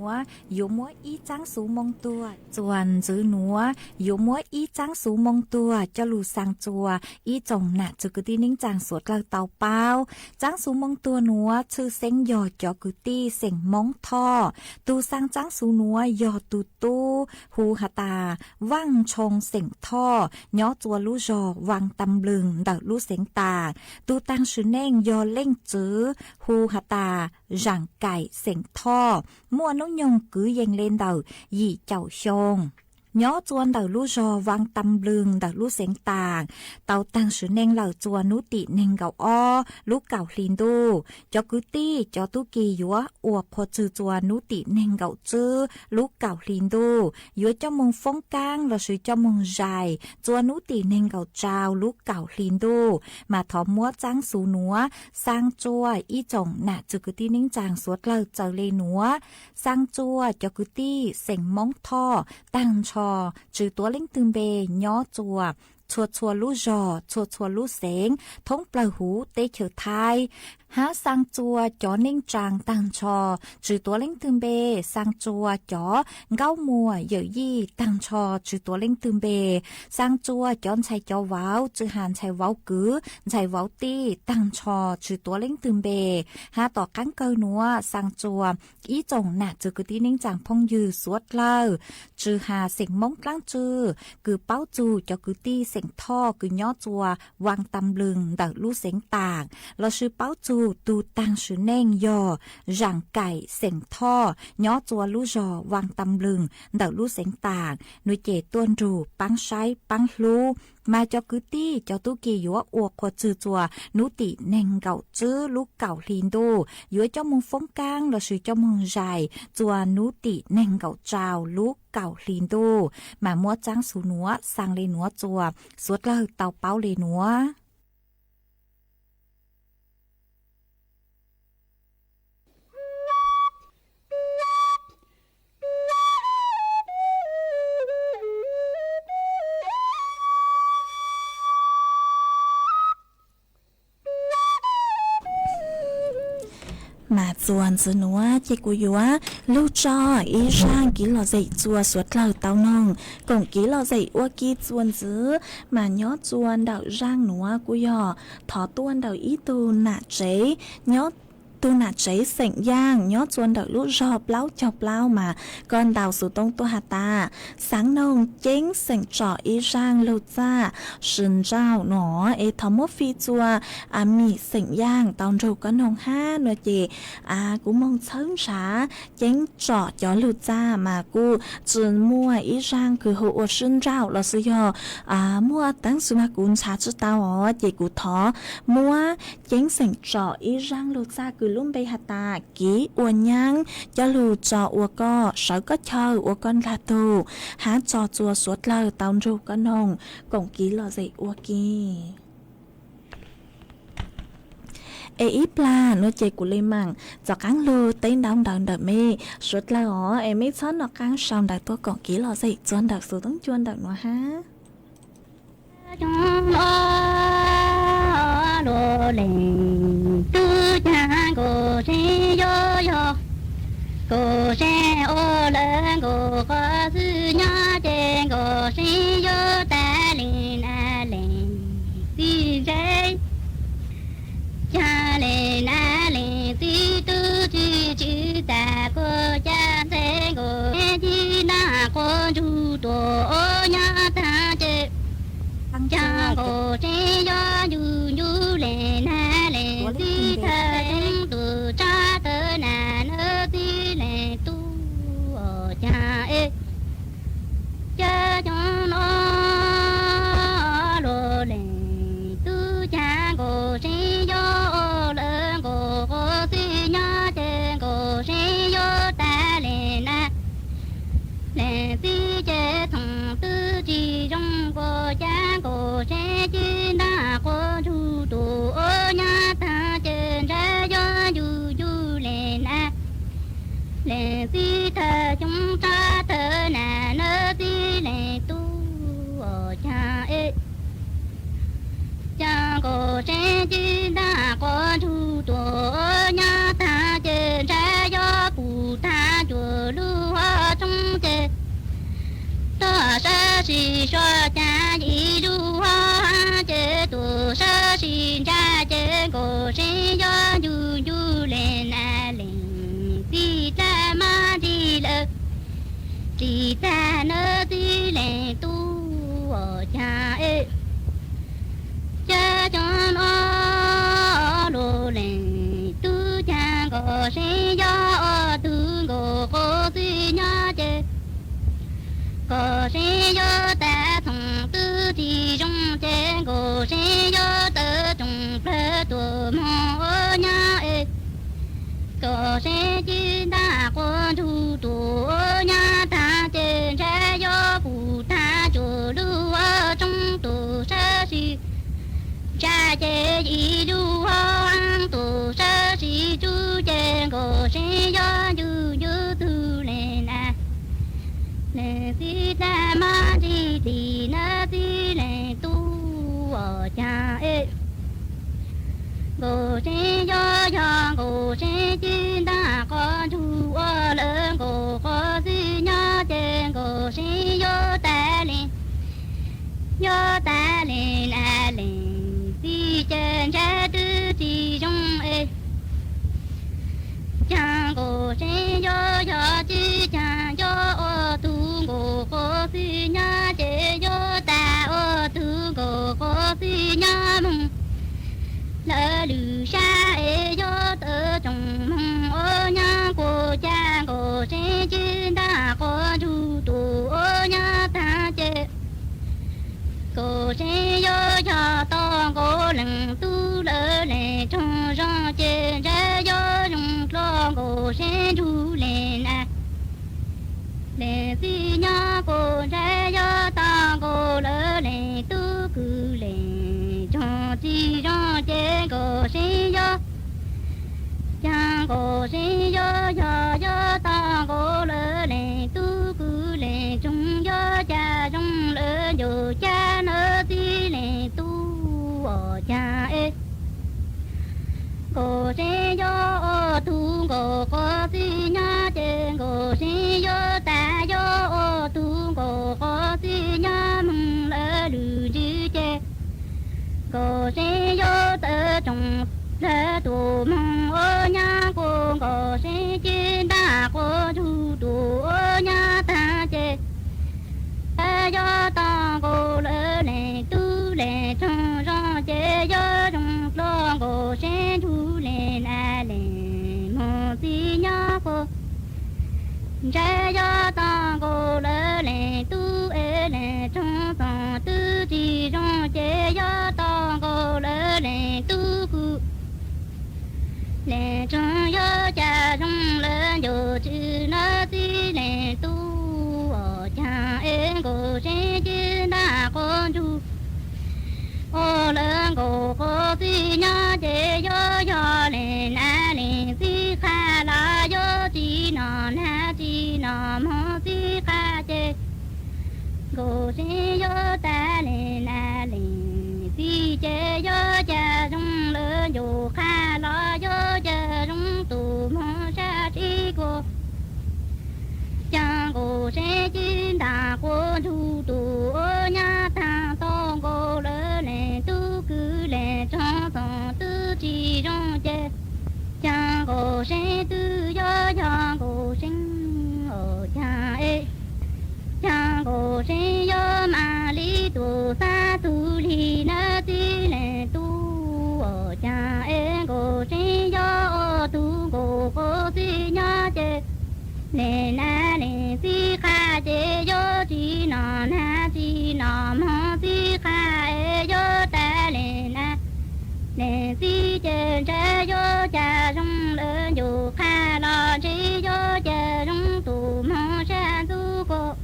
Nuav yuav muab ib tsaab xuv moo tuag, txua ntxiv nuav yuav muab ib tsaab xuv moo tuag coj lug xaa txua ib tsoom nam txwv kwv tij neej tsaa suav dlawg tau paub. Tsaab xuv moo tuag nuav tshwj xeeb yog cov kwv tij xeem Moob Thoj. Tug xaa tsaab xuv nuav yog tug tub hu has tas Vaaj Ntshoo xeem Thoj nyob txua lub zog Vaaj Tam Lwg ntawm lub xeev Tas. Tug taag sim neej yog leej txwv hu has tas Zaam Kaim xeem Thoj, muaj nub nyoog kwv yees le ntawm yim caum xyoo. Nyob txua ntawm lub zog Vaaj Tam Lwg ntawm lub xeev Tas, tau taag sim neej lawm txua nub tim neeg nkaum ob lub kaum hli ntuj. Cov kwv tij cov tub ki yuav ua qhua txwg txua nub tim neeg nkaum tsib lub kaum hli ntuj, yuav coj moog foob kaab lossis coj moog zais txua nub tim neeg nkaum rau lub kaum hli ntuj. Mas thov muab tsaab xuv nuav xaa txua ib tsoom nam txwv kwv tij neej tsaa suav dlawg txawm le nuav. Xaa txua cov kwv tij xeem Moob Thoj taag nrho, tsi tuav leej twg npe, nyob txua txhua txhua lub zog, txhua txhua lub xeev, thoob plawg huv teb chaws Thaib. Hab xaa txua cov neej tsaa taag nrho, tsi tuav leej twg npe, xaa txua cov nkaub muag yawm yij taag nrho, tsi tuav leej twg npe, xaa txua cov ntxhais cov vauv, tsi has ntxhais vauv kwv ntxhais vauv tij taag nrho, tsi tuav leej twg npe. Hab tom qaab kawg nuav xaa txua ib tsoom nam txwv kwv tij neej tsaa phooj ywg suav dlawg, tsi has xeem Moob dlaab tsi, kws paub txug cov kwv tij xeem Thoj kws nyob txua Vaaj Tam Lwg ntawm lub xeev Tas, lossis paub txug tug taag sim neej yog Zaam Kaim xeem Thoj nyob txua lub zog Vaaj Tam Lwg ntawm lub xeev Tas nuav ces tuaj nrug paab saib paab hlub. Mas cov kwv tij cov tub ki yuav ua qhua txwg txua nub tim neeg nkaum tsib lub kaum hli ntuj, yuav coj moog foob kaab lossis coj moog zais txua nub tim neeg nkaum rau lub kaum hli ntuj. Mas muab tsaab xuv nuav xaa le nuav txua suav dlawg tau paub le nuav. Mas txuas ntxiv nuav ces kuv yuav lug tso ib zaaj kiv lom zem txuas suav dlawg tau noog koom kiv lom zem ua ke txuas ntxiv. Mas nyob txuas ntawm zaaj nuav kuj yog thov tuaj ntawm ib tug nam tsev, nyob tug nam tsev xeem Yaaj nyob txuas ntawm lub zog plaub caug plaub mas koj ntaus xuv tooj tuaj has tas, xaav noog Ceeb xeem tsom ib zaaj lug txaj sib ntsauj no es thov muab fij txuas Mim xeem Yaaj tau nrug koj noog hab no ces kuv moog txhawb ntshav Ceeb tsom cov lug txaj mas kuj tsi muaj ib zaaj kws hu ua sib ntsauj los sis yog muaj teeb xwb mas kuv ntshav tsi tau os ces kuv thov muab Ceeb xeem tsom ib zaaj lug txaj kws lub npe has tas Kiv Ua Nyaab coj lug tso ua koj sawv koj chaw ua koj ndlag tug hab tso txuas suav dlawg tau nrug koj noog koom kiv lom zem ua ke. Es ib plag nuav ces kuv le maam tov qaab lug teb ntaub ntawv ntawm mej suav dlawg os es mej txhob nov qaab sau ntawv tuaj koom kiv lom zem txuas ntawm xuv tooj cua ntawm nuav hab. Luag leej tub caag nkaus seev yuav yog, nkaus seev ua lawv nkaus qhov xwb nyob ces nkaus seev yuav tas leej nam leej txiv ntxawg. Caag leej nam leej txiv tub tsi tswv tas kuv caag ntxawg nkaus seev tib ntaag quas ntsug tuam ua nyob taag ces caag nkaus seev yuav ncu ncu leej nam leej txiv thawj coob tus tsab thawj nam nam txiv leej tub caag es Cov coob no luag leej tub caag nkaus seev yuav ua lawv nkaus qhov xwb nyob ces nkaus seev yuav tas leej nam leej txiv ces txhoov tub tsi zoo nkaus caag nkaus seev tib ntaag quas ntsug tuam ua nyob taag ces ntshav yuav ncu ncu leej nam leej txiv thawj coob tsab thawj nam nam txiv leej tub caag es caag nkaus seev tib ntaag quas ntsug tuam ua nyob taag ces ntshav yuav pum taag cuag lub hov tshoob ces tog sab sim suav caag ib lub hov ces tus sab sim ntshav ces nkaus seev yuav ncu ncu leej nam leej txiv dlaab mab ntsis lawm tsis tag nam txiv leej tub caag es Cov coob no luag leej tub caag nkaus seev yuav ua tug nkaus qhov xwb nyob ces nkaus seev yuav tas txhoov tub tsi zoo ces nkaus seev yuav tawv tsoom plawg tuam moog ua nyob es nkaus seev tib ntaag quas ntsug tuam ua nyob taag ces ntshav yuav pum taag cuag lub hov tshoob tus sab sim ntshav ces ib lub hov tus sab sim tsuj ces nkaus seev yuav ncu ncu tug leej nam leej txiv dlaab mab ntsis tim nam txiv leej tub caag es nkaus seev yuav yog nkaus seev tib ntaag quas ntsug ua lawv nkaus qhov xwb nyob ces nkaus seev yuav tas leej yuav tas leej nam leej txiv ces ntshav tub tsi zoo es caag nkaus seev yuav yog tib caag yuav ua tug nkaus qhov xwb nyob ces yuav tas ua tug nkaus qhov xwb nyob moog lawv lwm sab es yuav tawv tsoom moog ua nyob kuas caag nkaus seev tib ntaag quas ntsug tuam ua nyob taag ces nkaus seev yuav yog tog nkaus leej tub lawv leej tsoog zoo ces ntshav yuav zoo dlua nkaus seev ntsug leej nam leej txiv nyob kuas ntshav yuav tog nkaus lawv leej tub kws leej tsoog tsi zoo ces nkaus seev yuav caag nkaus seev yuav yog yuav tog nkaus lawv leej tub kws leej tsoog yuav ca zoo lawv ncaus cab nam txiv leej tub caag es nkaus seev yuav ua Tub nkaus qhov txij nyob ces Nkauj Seeb yuav tas, yog ob tug nkaus qhov txij nyob moog lawv lwm ntsws ces Nkauj Seeb yuav tawm tsoom lawv tus moog ua nyab kuas Nkauj Seeb ci ntaj quas ntsuj tus ua nyab taag ces Ntshai yog tau nkaus lawv leej tub leej tsoom zoo ces yuav zoo dlua Nkauj Seeb ntsuj leej nav leej moog txij nyob kuas Ntshai yog tau nkaus lawv leej tub es leej tsoom txoos twb tsis zoo ces yuav tau nkaus lawv leej tub kuj leej tsoom yuav ca zoo lawv ncaus tswv nawb txij leej tub os caag es Nkauj Seeb ci ntaj quas ntsuj ua lawv nkaus qhov txij nyob ces yuav yog leej nav leej txij qha los yuav tsis nom nag tsis nom moog txij qha ces Nkauj Seeb yuav tas leej nav leej txij ces yuav ca zoo lawv ncaus qha los yuav ca zoo tus moog sab tsi kuas Caag Nkauj Seeb ci ntaj quas ntsuj tus ua nyab taag tau nkaus lawv leej tub kws leej tsoom txoos twb tsis zoo ces Caag Nkauj Seeb twb yuav yog Nkauj Seeb os caag es Caag Nkauj Seeb yuav mas li tus xab tug li nawb txij leej tub os caag es Nkauj Seeb yuav ob tug nkaus qhov txij nyob ces leej nav leej txij qha ces yuav tsis nom nag tsis nom moog txij qha es yuav tas leej nav leej txij ces ntshai yuav ca zoo lawv ncaus qha los ntshe yuav ca zoo tus moog sab ntxub kuas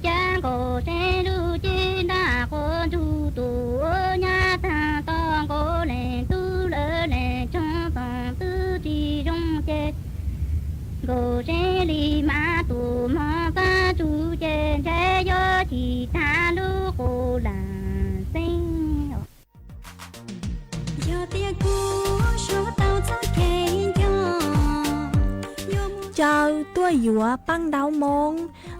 Caag Nkauj Seeb lub ci ntaj quas ntsuj tus ua nyab taag tau nkaus leej tub lawv leej tsoom txoos twb tsis zoo ces Nkauj Seeb li mas tus moog xab tug ces ntshai yuav ci taag lub qub laam xeeb. Yog tias kuv suav tau txoj kev nco Caw tuaj yuav Paaj Ntaub Moob.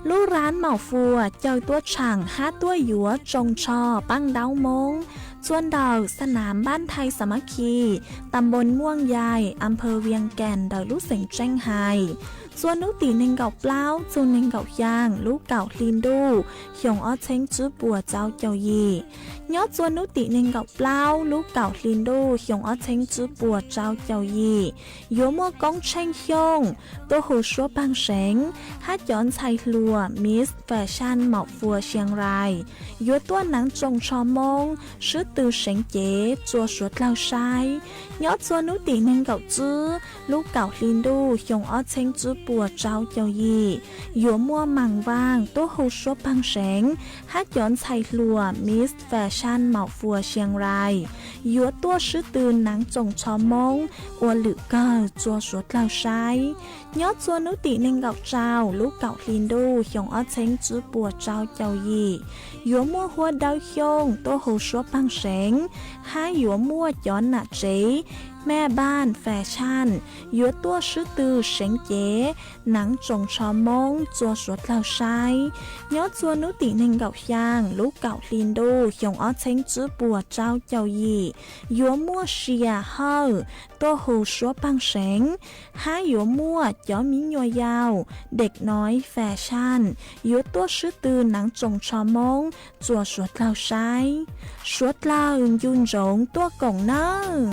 Lub rab Maum Fuas caw tuaj tshaam hab tuaj yuav tsoos tsho Paaj Ntaub Moob, txua ntawm Sanaam Npab Nthai Xas Mab Khis, Tam Npoos Muaj Yais, Amphaw Vias Kas ntawm lub xeev Tseej Hais. Txua nub tim neeg nkaum plaub txug neeg nkaum xyaa lub kaum hli ntuj xyoo ob txheeb tswb puas tsau caum yim. Nyob txua nub tim neeg nkaum plaub lub kaum hli ntuj xyoo ob txheeb tswb puas tsau caum yim, yuav muaj Koob Tsheej Xyooj tuaj hu suab paag seev, hab cov ntxhais hluas Miss Fashion Maum Fuas Sias Rais yuav tuaj naav tsoos tsho Moob, swb tw seev cev tsua suav dlawg saib. Nyob txua nub tim neeg nkaum tswb lub kaum hli ntuj xyoo ob txheeb tswb puas tsau caum yim, yuav muaj Maam Vaaj tuaj hu suab paag seev, hab cov ntxhais hluas Miss Fashion Maum Fuas Sias Rais yuav tuaj swb tw naav tsoos tsho Moob ua lwm kawg tsua suav dlawg saib. Nyob txua nub tim neeg nkaum rau lub kaum hli ntuj xyoo ob txheeb tswb puas tsau caum yim, yuav muaj Huab Dawb Xyooj tuaj hu suab paag seev, hab yuav muaj cov nam tsev Mej Npaaj Fashion yuav tuaj swb tw seev cev naav tsoos tsho Moob tsua suav dlawg saib. Nyob txua nub tim neeg nkaum xyaa lub kaum hli ntuj xyoo ob txheeb tswb puas tsau caum yim, yuav muaj Sias Hawj tuaj hu suab paag seev, hab yuav muaj cov miv nyuas yaus Dej Noiv Fashion yuav tuaj swb tw naav tsoos tsho Moob tsua suav dlawg saib. Suav dlawg ncu ntsoov tuaj koom nawb.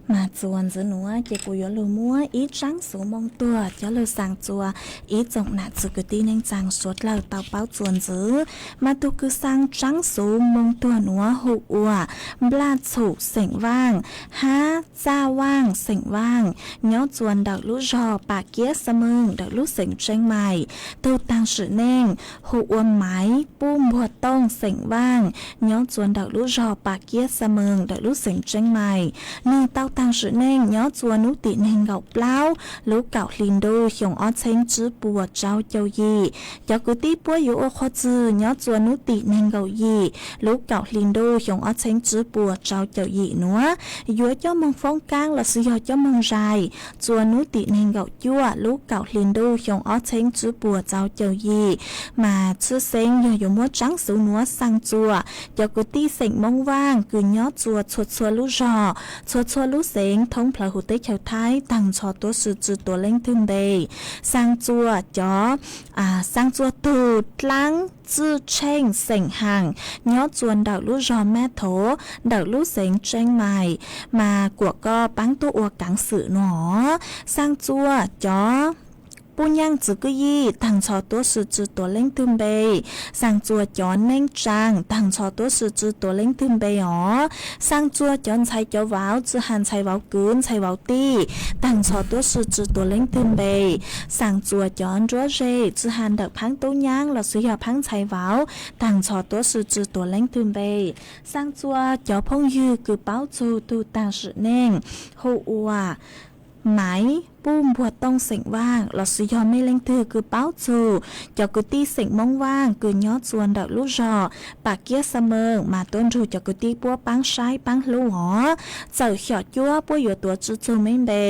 Mas txuas ntxiv nuav ces kuv yuav lug muab ib tsaab xuv moo tuag coj lug xaa txuas ib tsoom nam txiv kwv tij neej tsaa suav dlawg tau paub txuas ntxiv. Mas tug kws xaa tsaab xuv moo tuag nuav hu ua Nplaj Txhum xeem Vaaj hab Txaj Vaaj xeem Vaaj, nyob txuas ntawm lub zog Pam Kiab Xa Meeg ntawm lub xeem Tseeb Mais. Tug taag sim neej hu ua Maiv Puj Npuag Tooj xeem Vaaj, nyob txuas ntawm lub zog Pam Kiab Xa Meeg ntawm lub xeem Tseeb Mais. Nwg tau taag sim neej nyob txuas nub tim neeg nkaum plaub lub kaum hli ntuj xyoo ob txheeb tsib puas rau caum yim. Cov kwv tij puab yuav ua qhua txwg nyob txuas nub tim neeg nkaum yim lub kaum hli ntuj xyoo ob txheeb tsib puas rau caum yim nuav, yuav coj moog foob kaab lossis yog coj moog zais txuas nub tim neeg nkaum cuaj lub kaum hli ntuj xyoo ob txheeb tsib puas rau caum yim. Mas tshwj xeeb yog yuav muab tsaab xuv nuav xaa txuas cov kwv tij xeem Moob Vaaj kws nyob txuas txhua txhua lub zog, txhua txhua lub xeev thoob plawg huv teb chaws Thaib taag nrho tuab si tsi tuav leej twg npe. Xaa txuas cov, xaa txuas tug Dlaab Txwj Tsheej xeem Haam, nyob txuas ntawm lub zog Mab Thov ntawm lub xeev Tseeb Mais, mas kuam koj paab tuaj ua kaav xwm nuav. Xaa txuas cov Puj Nyaaj txwv kwj yim taag nrho tuab si tsi tuav leej twg npe. Xaa txuas cov Neeb Tsaav taag nrho tuab si tsi tuav leej twg npe os. Xaa txuas cov ntxhais cov vauv tsi has ntxhais vauv kwv ntxhais vauv tij taag nrho tuab si tsi tuav leej twg npe. Xaa txuas cov nruab ze tsi has ntawm phaab tub nyaab lossis yog phaab ntxhais vauv taag nrho tuab si tsi tuav leej twg npe. Xaa txuas cov phooj ywg kws paub txug tug taag sim neej hu ua Maiv Puj Npuag Tooj xeem Vaaj lossis yog mej leej twg kws paub txug cov kwv tij xeem Moob Vaaj kws nyob txuas ntawm lub zog Pam Kiab Xa Meeg mas tuab nrug cov kwv tij puab paab saib paab hlub os. Txawm xyom cuab puab yuav tuav tsi txug mej npe,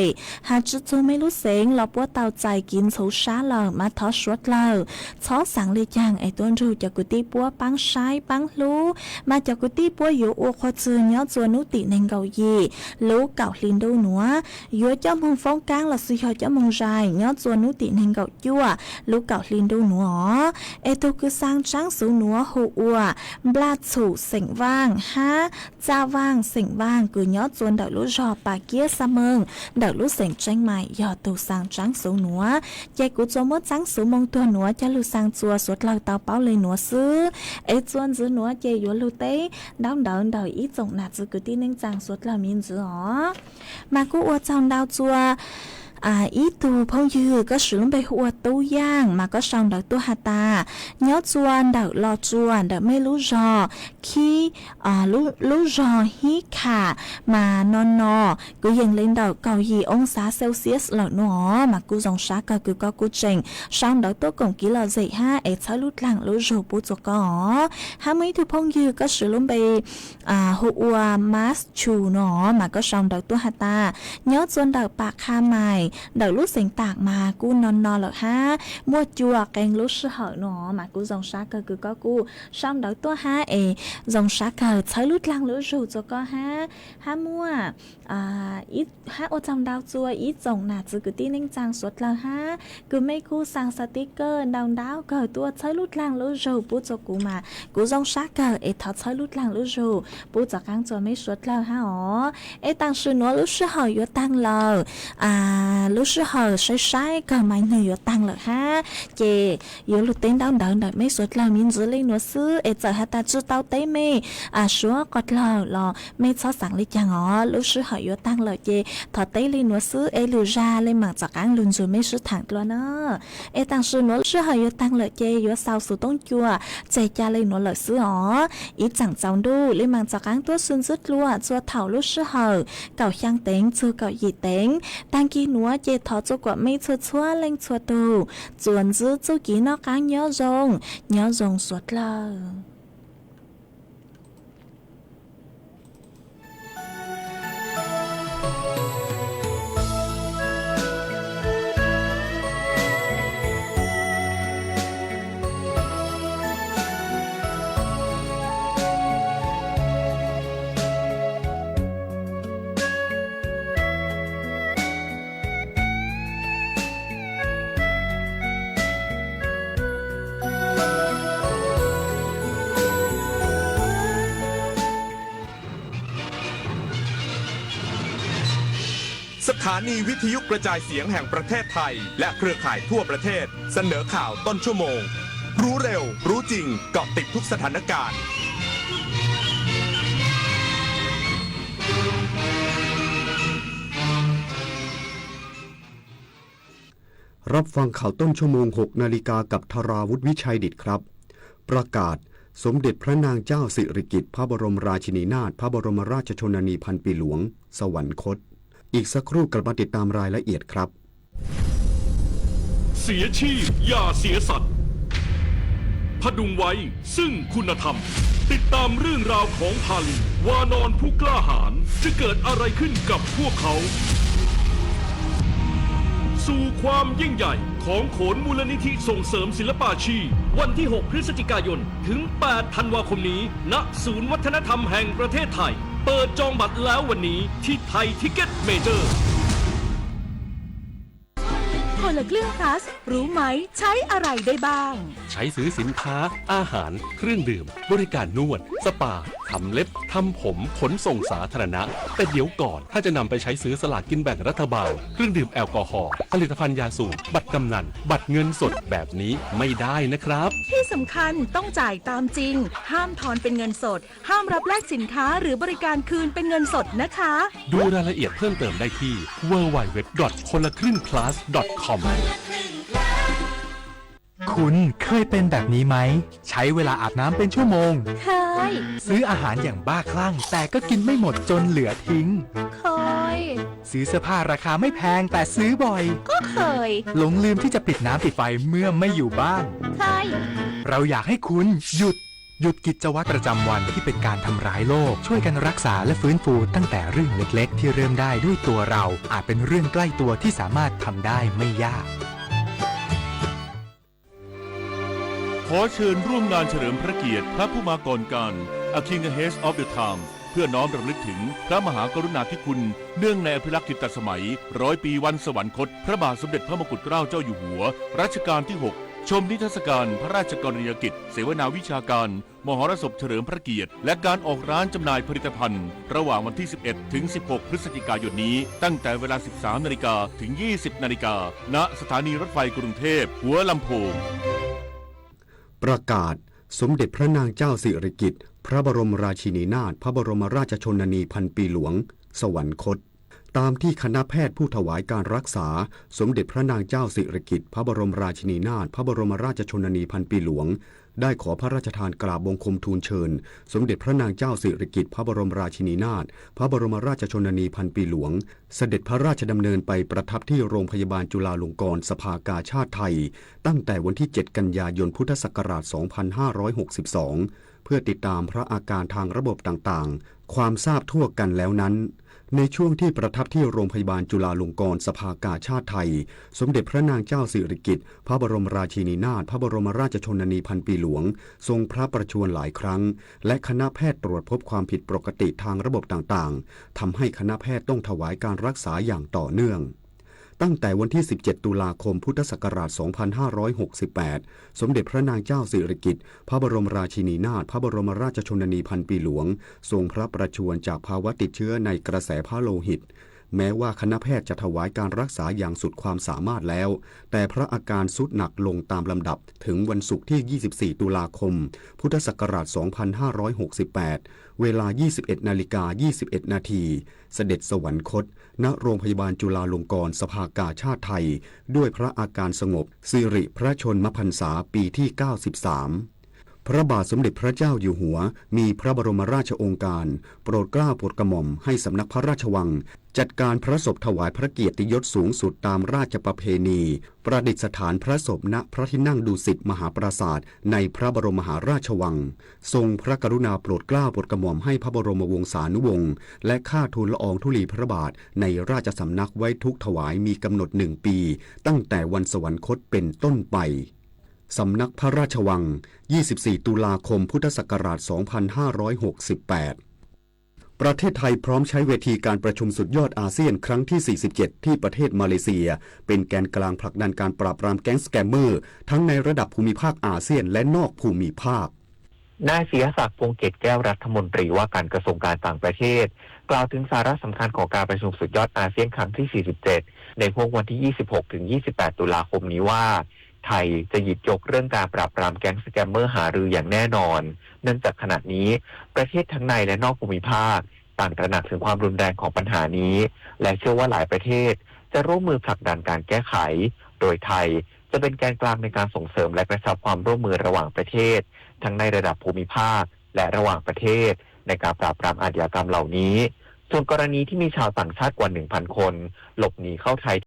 has tsi txug mej lub xeev los puab tau txais kiv ntxhuv sab lawm mas thov suav dlawg txhob xaav le caag es tuab nrug cov kwv tij puab paab saib paab hlub. Mas cov kwv tij puab yuav ua qhua txwg nyob txuas nub tim neeg nkaum yim lub kaum hli ntuj nuav, yuav coj moog foob kaab lossis yog coj moog zais nyob txuas nub tim neeg nkaum cuaj lub kaum hli ntuj nuav os. Es tug kws xaa tsaab xuv nuav hu ua Nplaj Txhum xeem Vaaj hab Txaj Vaaj xeem Vaaj kws nyob txuas ntawm lub zog Pam Kiab Xa Meeg ntawm lub xeem Tseeb Mais yog tug xaa tsaab xuv nuav. Ces kuv tsuas muab tsaab xuv moo tuag nuav coj lug xaa txuas suav dlawg tau paub le nuav xwb. Es txuas ntxiv nuav ces yuav lug teb ntaub ntawv ntawm ib tsoom nam txiv kwv tij neej tsaa suav dlawg miv ntxiv os. Mas kuj ua tsaug ntau txuas ib tug phooj ywg koj sim lub npe hu ua Tub Yaaj mas koj sau ntawv tuaj has tas nyob txuas ntawm Los Tsuas ntawm mej lub zog Khib, lub zog Hib Kham mas no no kuj yeej le ntawm kaum yim oo xav Celsius lawm nuav os. Mas kuj zoo sab kawg kws koj kuj tseem sau ntawv tuaj koom kev lom zem hab es txhawb lub dlaag lub zug pub txuas koj os. Hab muaj ib tug phooj ywg koj sim lub npe hu ua Mas Chu no mas koj sau ntawv tuaj has tas nyob txuas ntawm Pam Qha Mais ntawm lub xeev Tam mas kuj no no lawm hab muaj cua qee lub sij hawm no mas kuj zoo sab kawg kws koj kuj sau ntawv tuaj hab es zoo sab kawg txhawb lub dlaag lub zug txuas koj hab. Hab muaj hab ua tsaug ntau txuas ib tsoom nam txiv kwv tij neej tsaa suav dlawg hab kws mej kuj xaa xav tib kawg ntau ntau kawg tuaj txhawb lub dlaag lub zug pub txuas kuv mas kuv zoo sab kawg es thov txhawb lub dlaag lub zug pub txuas qaab txuas mej suav dlawg hab os. Es taam sim nuav lub sij hawm yuav taag lawm Lub sij hawm saib saib kawg mas nws yuav taag lawm hab, ces yuav lug teb ntaub ntawv ntawm mej suav dlawg miv ntxiv le nuav xwb es txawm has tas tsi tau teb mej suav qhov dlawg los mej txhob xaav le caag os. Lub sij hawm yuav taag lawm ces thov teb le nuav xwb es lwm zag le maam rov qaab lug nrug mej sib thaam dlua na. Es taam sim nuav lub sij hawm yuav taag lawm ces yuav xaus xuv toob cua tseg ca le nuav lawm xwb os. Ib tsaam tsaus ntuj le maam rov qaab tuaj sib ntsib dlua txhua thaum lub sij hawm kaum xyaa teev txug kaum yim teev. Taag kis nuav ces thov txua kuam mej txhua txhua leej txhua tug tsuas ntsib txuj kev noj qaab nyob zoo, nyob zoo suav dlawg.สถานีวิทยุกระจายเสียงแห่งประเทศไทยและเครือข่ายทั่วประเทศเสนอข่าวต้นชั่วโมง รู้เร็ว รู้จริง เกาะติดทุกสถานการณ์ รับฟังข่าวต้นชั่วโมง หกนาฬิกา กับธราวุฒิ วิชัยดิษฐครับ ประกาศ สมเด็จพระนางเจ้าสิริกิติ์ พระบรมราชินีนาถ พระบรมราชชนนีพันปีหลวง สวรรคต อีกสักครู่กลับมาติดตามรายละเอียดครับ เสียชีพอย่าเสียสัตว์ ผดุงไว้ซึ่งคุณธรรม ติดตามเรื่องราวของพาลีวานอนผู้กล้าหาญ จะเกิดอะไรขึ้นกับพวกเขา สู่ความยิ่งใหญ่ของโขนมูลนิธิส่งเสริมศิลปาชีพ วันที่ หก พฤศจิกายน ถึง แปด ธันวาคมนี้ ณ ศูนย์วัฒนธรรมแห่งประเทศไทย เปิดจองบัตรแล้ววันนี้ที่ไทยทิกเก็ตเมเจอร์ คนละครึ่ง plus รู้ไหมใช้อะไรได้บ้าง ใช้ซื้อสินค้า อาหาร เครื่องดื่ม บริการนวด สปา ทำเล็บ ทำผม ขนส่งสาธารณะ แต่เดี๋ยวก่อน ถ้าจะนำไปใช้ซื้อสลากกินแบ่งรัฐบาล เครื่องดื่มแอลกอฮอล์ ผลิตภัณฑ์ยาสูบ บัตรกำนัล บัตรเงินสดแบบนี้ไม่ได้นะครับ ที่สำคัญต้องจ่ายตามจริง ห้ามทอนเป็นเงินสด ห้ามรับแลกสินค้าหรือบริการคืนเป็นเงินสดนะคะ ดูรายละเอียดเพิ่มเติมได้ที่ ดับเบิลยู ดับเบิลยู ดับเบิลยู ดอท คนละครึ่ง พลัส ดอท คอม คุณเคยเป็นแบบนี้ไหม ใช้เวลาอาบน้ำเป็นชั่วโมง เคย ซื้ออาหารอย่างบ้าคลั่ง แต่ก็กินไม่หมดจนเหลือทิ้ง เคย ซื้อเสื้อผ้าราคาไม่แพงแต่ซื้อบ่อย ก็เคย หลงลืมที่จะปิดน้ำปิดไฟเมื่อไม่อยู่บ้าน เคย เราอยากให้คุณหยุด หยุดกิจวัตรประจำวันที่เป็นการทำร้ายโลก ช่วยกันรักษาและฟื้นฟูตั้งแต่เรื่องเล็กๆที่เริ่มได้ด้วยตัวเรา อาจเป็นเรื่องใกล้ตัวที่สามารถทำได้ไม่ยาก ขอเชิญร่วมงานเฉลิมพระเกียรติพระผู้มาก่อนกาล A King Ahead of the Time เพื่อน้อมรำลึกถึงพระมหากรุณาธิคุณ เนื่องในอภิรักษ์กิตติสมัย ร้อยปีวันสวรรคต พระบาทสมเด็จพระมกุฎเกล้าเจ้าอยู่หัว รัชกาลที่ หก ชมนิทรรศการพระราชกรณียกิจ เสวนาวิชาการ มหรสพเฉลิมพระเกียรติ และการออกร้านจำหน่ายผลิตภัณฑ์ ระหว่างวันที่ สิบเอ็ด ถึง สิบหก พฤศจิกายนนี้ ตั้งแต่เวลา สิบสามนาฬิกา ถึง ยี่สิบนาฬิกา ณ สถานีรถไฟกรุงเทพ หัวลำโพง ประกาศ สมเด็จพระนางเจ้าสิริกิติ์ พระบรมราชินีนาถ พระบรมราชชนนีพันปีหลวง สวรรคต ตามที่คณะแพทย์ผู้ถวายการรักษาสมเด็จพระนางเจ้าสิริกิติ์ พระบรมราชินีนาถ พระบรมราชชนนีพันปีหลวง ได้ขอพระราชทานกราบบังคมทูลเชิญ สมเด็จพระนางเจ้าสิริกิติ์ พระบรมราชินีนาถ พระบรมราชชนนีพันปีหลวง เสด็จพระราชดำเนินไปประทับที่โรงพยาบาลจุฬาลงกรณ์สภากาชาดไทย ตั้งแต่วันที่ เจ็ด กันยายน พุทธศักราช สองพันห้าร้อยหกสิบสอง เพื่อติดตามพระอาการทางระบบต่างๆ ความทราบทั่วกันแล้วนั้น ในช่วงที่ประทับที่โรงพยาบาลจุฬาลงกรณ์สภากาชาดไทย สมเด็จพระนางเจ้าสิริกิติ์ พระบรมราชินีนาถ พระบรมราชชนนีพันปีหลวง ทรงพระประชวรหลายครั้ง และคณะแพทย์ตรวจพบความผิดปกติทางระบบต่างๆ ทำให้คณะแพทย์ต้องถวายการรักษาอย่างต่อเนื่อง ตั้งแต่วันที่ สิบเจ็ด ตุลาคม พุทธศักราช สองพันห้าร้อยหกสิบแปด สมเด็จพระนางเจ้าสิริกิติ์ พระบรมราชินีนาถ พระบรมราชชนนีพันปีหลวง ทรงพระประชวรจากภาวะติดเชื้อในกระแสพระโลหิต แม้ว่าคณะแพทย์จะถวายการรักษาอย่างสุดความสามารถแล้ว แต่พระอาการทรุดหนักลงตามลำดับ ถึงวันศุกร์ที่ ยี่สิบสี่ ตุลาคม พุทธศักราช สองพันห้าร้อยหกสิบแปด เวลา ยี่สิบเอ็ด นาฬิกา ยี่สิบเอ็ด นาที เสด็จสวรรคต ณ โรงพยาบาลจุฬาลงกรณ์สภากาชาดไทย ด้วยพระอาการสงบ สิริพระชนมพรรษาปีที่ เก้าสิบสาม พระบาทสมเด็จพระเจ้าอยู่หัว มีพระบรมราชโองการ โปรดเกล้าโปรดกระหม่อมให้สำนักพระราชวัง จัดการพระศพถวายพระเกียรติยศสูงสุดตามราชประเพณี ประดิษฐานพระศพณพระที่นั่งดุสิตมหาปราสาทในพระบรมมหาราชวัง ทรงพระกรุณาโปรดเกล้าโปรดกระหม่อมให้พระบรมวงศานุวงศ์ และค่าทูลละอองธุลีพระบาทในราชสำนักไว้ทุกถวายมีกำหนดหนึ่งปี ตั้งแต่วันสวรรคตเป็นต้นไป สำนักพระราชวัง ยี่สิบสี่ ตุลาคม พุทธศักราช สองพันห้าร้อยหกสิบแปด ประเทศไทยพร้อมใช้เวทีการประชุมสุดยอดอาเซียนครั้งที่ สี่สิบเจ็ด ที่ประเทศมาเลเซีย เป็นแกนกลางผลักดันการปราบปรามแก๊งสแกมเมอร์ ทั้งในระดับภูมิภาคอาเซียนและนอกภูมิภาค นายศิยศักดิ์ พวงเกตแก้ว รัฐมนตรีว่าการกระทรวงการต่างประเทศ กล่าวถึงสาระสำคัญของการประชุมสุดยอดอาเซียนครั้งที่ สี่สิบเจ็ด ในห่วงวันที่ ยี่สิบหก ถึง ยี่สิบแปด ตุลาคมนี้ว่า ไทยจะหยิบยกเรื่องการปราบปรามแก๊งสแกมเมอร์หารืออย่างแน่นอน เนื่องจากขณะนี้ประเทศทั้งในและนอกภูมิภาคต่างตระหนักถึงความรุนแรงของปัญหานี้ และเชื่อว่าหลายประเทศจะร่วมมือผลักดันการแก้ไข โดยไทยจะเป็นแกนกลางในการส่งเสริมและกระชับความร่วมมือระหว่างประเทศ ทั้งในระดับภูมิภาค และระหว่างประเทศ ในการปราบปรามอาชญากรรมเหล่านี้ ส่วนกรณีที่มีชาวต่างชาติกว่า หนึ่งพัน คน หลบหนีเข้าไทย